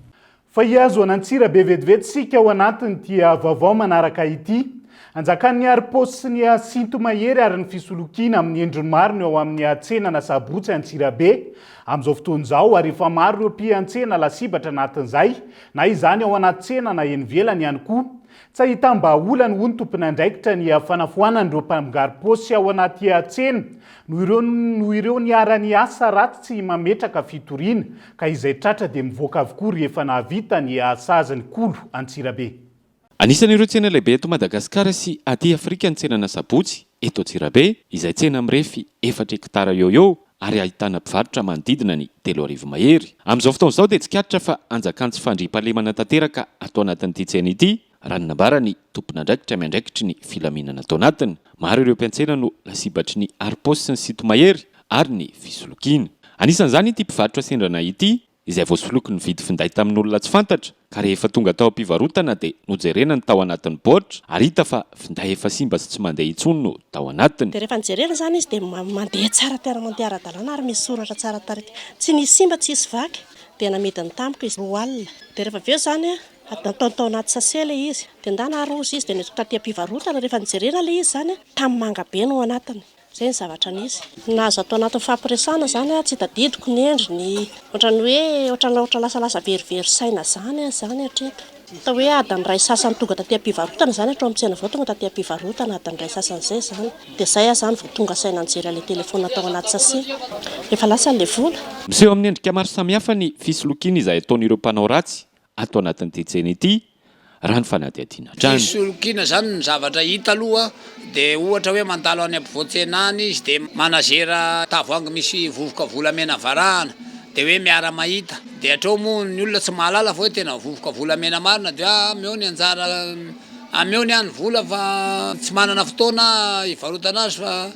Fa hihazo an'Antsirabe vetivety isika ao anatin'ity vaovao manaraka ity. Anjakan'ny harim-paosy sy ny sinto-mahery ary ny fisolokiana amin'ny endriny maro ny ao amin'ny tsenan'Asabotsy Antsirabe amin'izao fotoana izao ary efa maro ireo mpiantsena lasibatra anatin'izay na izany ao anaty tsena na eny ivelany ihany koa. Tsy ahitam-bahaolana hoy ny tompon'andraikitra ny fanafoanan'ireo mpangaro-paosy ao anaty tsena noho ireo noho ireo niharan'ny asa ratsy tsy mametraka fitoriana ka izay tratra dia mivoaka avokoa rehefa nahavita ny saziny Kolo Antsirabe. Anisan'ireo tsena lehibe eto Madagasikara sy aty Afrika ny tsenan'Asabotsy eto Antsirabe, izay tsena mirefy efatra hektara eo ho eo ary ahitana mpivarotra manodidina ny 3000 mahery. Amin'izao fotoana izao dia tsikaritra fa anjakan'ny tsy fandriampahalemana tanteraka ato anatin'ity tsena ity, raha ny nambaran'ny tompon'andraikitra miandraikitry ny filaminana ato anatiny. Maro ireo mpiantsena no lasibatry ny harom-paosy sy ny sinto-mahery ary ny fisolokiana. Anisan'izany ity mpivarotra sendrana ity, izay voasoloky nividy finday tamin'olona tsy fantatra ka rehefa tonga tao am-pivarotana dia nojerena ny tao anatin'ny baoritra ary hita fa finday efa simba sy tsy mandeha intsony no tao anatiny. Dia rehefa nojerena izany izy dia mandeha tsara tena mandeha ara-dalàna ary misy soratra tsara tarehy. Tsy nisy simba, tsisy vaky. Dia namidiny tamiko izy roa alina. Dia rehefa avy eo izany nataony tao anaty sachet ilay izy. Dia ndana aroso izy dia nentiko taty am-pivarotana. Rehefa nojerena ilay izy izany, tanimanga be no ao anatiny. Izay ny zavatra nisy. Nahazo ato anatin'ny fampiresahana izany aho, tsy tadidiko ny endriny, ohatran'ny hoe ohatran'ny ohatran'ny lasalasa verivery saina izany aho izany hatreto. Atao hoe adiny iray sasany tonga taty am-pivarotana izany hatrao amin'ny tsena vao tonga taty am-pivarotana adiny iray sasany izay izany. Dia izay aho izany vao tonga saina nijery an'ilay telefaonina tao anaty sachet. Efa lasa ilay vola. Miseho amin'ny endrika maro samihafa ny fisolokiana izay ataon'ireo mpanao ratsy ato anatin'ity tsena ity, raha ny fanadihadiana hatrany. Fisolokiana izany ny zavatra hita aloha dia ohatra hoe mandalo any ampovoan-tsena any izy dia manazera tavoahangy misy vovoka volamena varahana dia hoe miara-mahita dia hatreo moa ny olona tsy mahalala fa hoe tena vovoka volamena marina dia hoe ameo ny anjara ameo ny ahy ny vola fa tsy manana fotoana hivarotana azy fa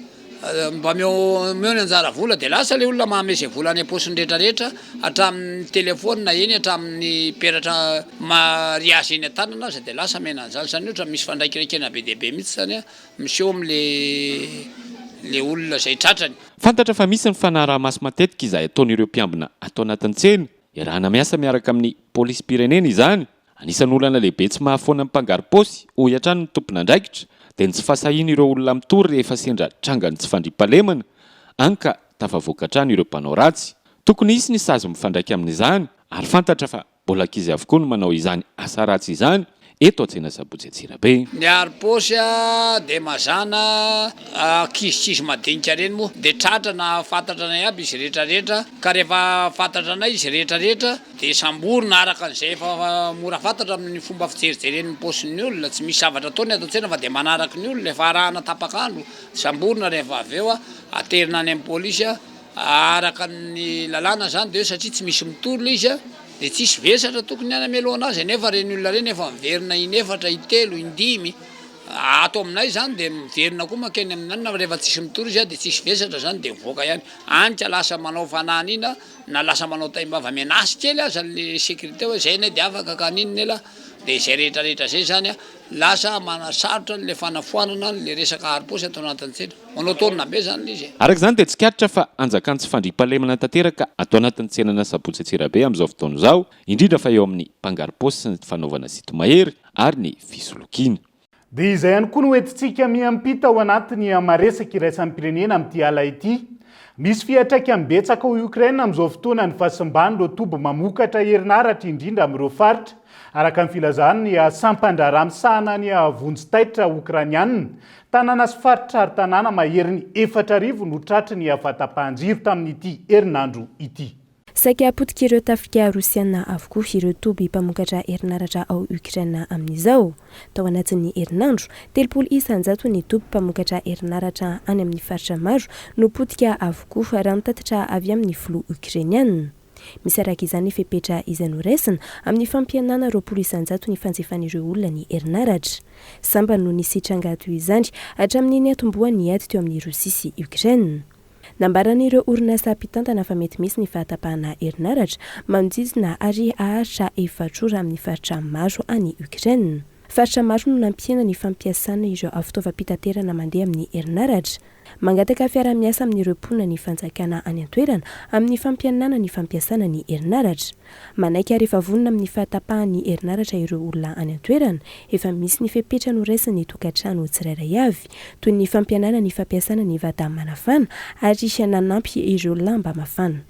Mba omeo omeo ny anjara vola dia lasa ilay olona manome izay vola any am-paosiny rehetra rehetra hatramin'ny telephone eny hatramin'ny peratra mariazy eny an-tanana aza dia lasa omena an'izany, izany hoe ohatran'ny misy fandraikiraikena be dia be mihitsy izany an miseho amin'le le olona izay tratrany. Fantatra fa misy ny fanaraha-maso matetika izay ataon'ireo mpiambina ato anatin'ny tsena, iarahana miasa miaraka amin'ny polisim-pirenena izany. Anisan'ny olana lehibe tsy mahafoana ny mpangaro-paosy, hoy hatrany ny tompon'andraikitra, dia ny tsy fahasahian'ireo olona mitory rehefa sendra trangan'ny tsy fandriampahalemana, hany ka tafavoaka hatrany ireo mpanao ratsy. Tokony hisy ny sazy mifandraika amin'izany, ary fantatra fa mbola ankizy avokoa no manao izany asa ratsy izany. eto Antsena Sabotsy Antsirabe. Ny harom-paosy dia mazàna ankizy tsisy madinika ireny moa dia tratra na fantatra anay aby izy rehetra rehetra ka rehefa fantatra anay izy rehetra rehetra dia samborina araka an'izay efa mora fantatra amin'ny fomba fijerijereny ny paosin'ny olona, tsy misy zavatra ataony ato an-tsena fa dia manaraka ny olona efa arahana tapak'andro, samborina rehefa avy eo aterina any amin'ny polisy. Araka ny lalàna izany dia hoe satria tsy misy mitory ilay izy dia tsisy vesatra tokony hanamelohana azy nefa ireny olona ireny efa miverina in'efatra, intelo, indimy ato aminay izany dia miverina koa mankeny amin'ny anona rehefa tsisy mitory izy dia tsisy vesatra izany dia mivoaka ihany any ka lasa manao fanahiniana na lasa manao taim-bava menace kely aza le sécurité hoe zay anie dia afaka ka haninona elah dia izay rehetra rehetra izay izany lasa manasarotra an'ilay fanafoanana an'ilay resaka harom-paosy ato anatin'ny tsena. Monotone be zany le izy e. Araka izany dia tsikaritra fa anjakan'ny tsy fandriampahalemana tanteraka ato anatin'ny tsenan'Asabotsy Antsirabe amin'izao fotoana izao, indrindra fa eo amin'ny mpangaro-paosy sy ny fanaovana sinto-mahery ary ny fisolokiana. Dia izay ihany koa no entintsika miampita ao anatin'ny maresaka iraisam-pirenena amin'ity ala ity. Misy fiantraikany betsaka ao Ukraine amin'izao fotoana ny fahasimban'ireo toby mamokatra herinaratra indrindra amin'ireo faritra, araka ny filazan'ny sampan-draharaha misahana ny vonjy taitra Okrainiana. Tanàna sy faritra ary tanàna maherin'ny 4000 no tratry ny fahatapahan-jiro tamin'ity herinandro ity. Saika potik'ireo tafika Rosiana avokoa ireo toby mpamokatra herinaratra ao Ukraine amin'izao. Tao anatin'ny herinandro, 30 isan-jaton'ny toby mpamokatra herinaratra any amin'ny faritra maro no potika avokoa, raha ny tatitra avy amin'ny filoha Ukrainiana. Misy araka izany ny fepetra izay noraisina amin'ny fampihenana 20% ny fanjifan'ireo olona ny herinaratra. Sambany no nisy tranga toy izany hatramin'ny niatombohan'ny ady teo amin'i Rosia sy Ukraine. Nambaran'ireo orinasa mpitantana fa mety misy ny fahatapahana herinaratra manodidina ary haharitra efatra ora amin'ny faritra maro any Ukraine. Faritra maro no nampihena ny fampiasana ireo fitaovam-pitaterana mandeha amin'ny herinaratra. Mangataka fiaraha-miasa amin'ireo mponina ny fanjakana any an-toerana amin'ny fampihenana ny fampiasana ny herinaratra. Manaiky ary efa vonona amin'ny fahatapahan'ny herinaratra ireo olona any an-toerana. Efa misy ny fepetra noraisin'ny tokantrano tsirairay avy, toy ny fampihenana ny fampiasana ny vata manafana ary nanampy ireo lamba mafana.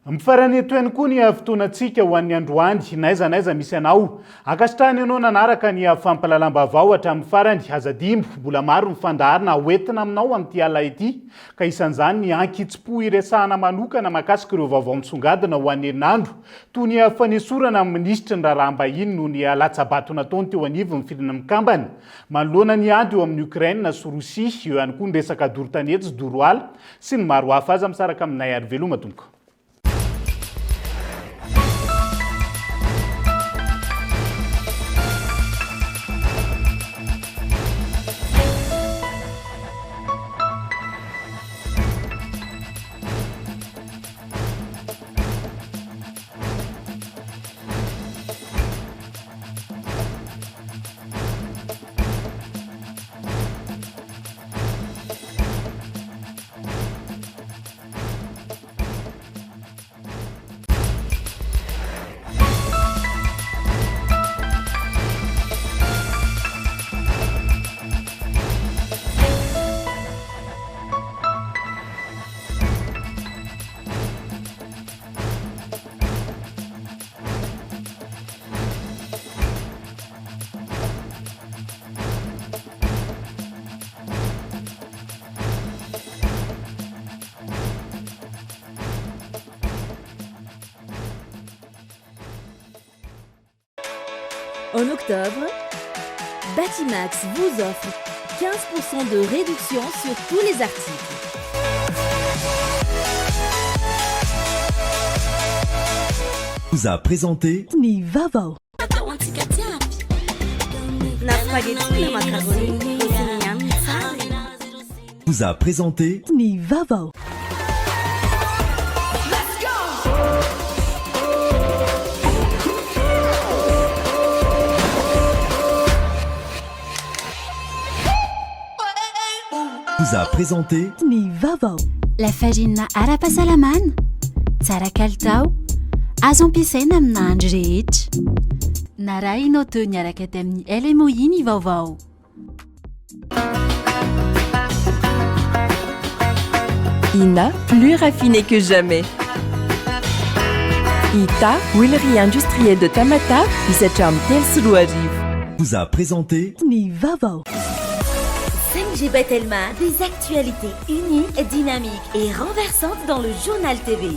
Mifarana eto ihany koa ny fotoanantsika ho an'ny androany, n'aiza n'aiza misy anao. Ankasitrahana ianao nanaraka ny fampahalalam-baovao hatramin'ny farany. Aza adino, mbola maro ny fandaharana hoentina aminao amin'ity alina ity, ka isan'izany ny ankitsim-po hiresahana manokana mahakasika ireo vaovao misongadina ho an'ny herinandro, toy ny fanesorana ny minisitry ny raharaham-bahiny noho ny latsa-bato nataony teo anivon'ny Firenena Mikambana manoloana ny ady eo amin'i Ukraine sy Rosia, eo ihany koa ny resaka doro tanety sy doro ala, Sy ny maro hafa aza misaraka aminay ary veloma tompoko. En octobre, Batimax vous offre 15% de réduction sur tous les articles. Vous a présenté Ny vaovao. Na spaghetti na macaroni, rossini ihany no tsara e. Vous a présenté Ny vaovao. Vous a présenté Ny vaovao. Lafarinina ara-pahasalamana, tsara kalitao, azo ampiasaina amin'ny nahandro rehetra. Narahinao teo niaraka tamin'ny LMOI ny vaovao. Ina, plus raffiné que jamais. Ita, Huilerie Industrielle de Tamatave, misy hatramin'ny 2003. Vous a présenté Ny vaovao. 5G by Telma, des actualités uniques, dynamiques et renversantes dans le journal TV.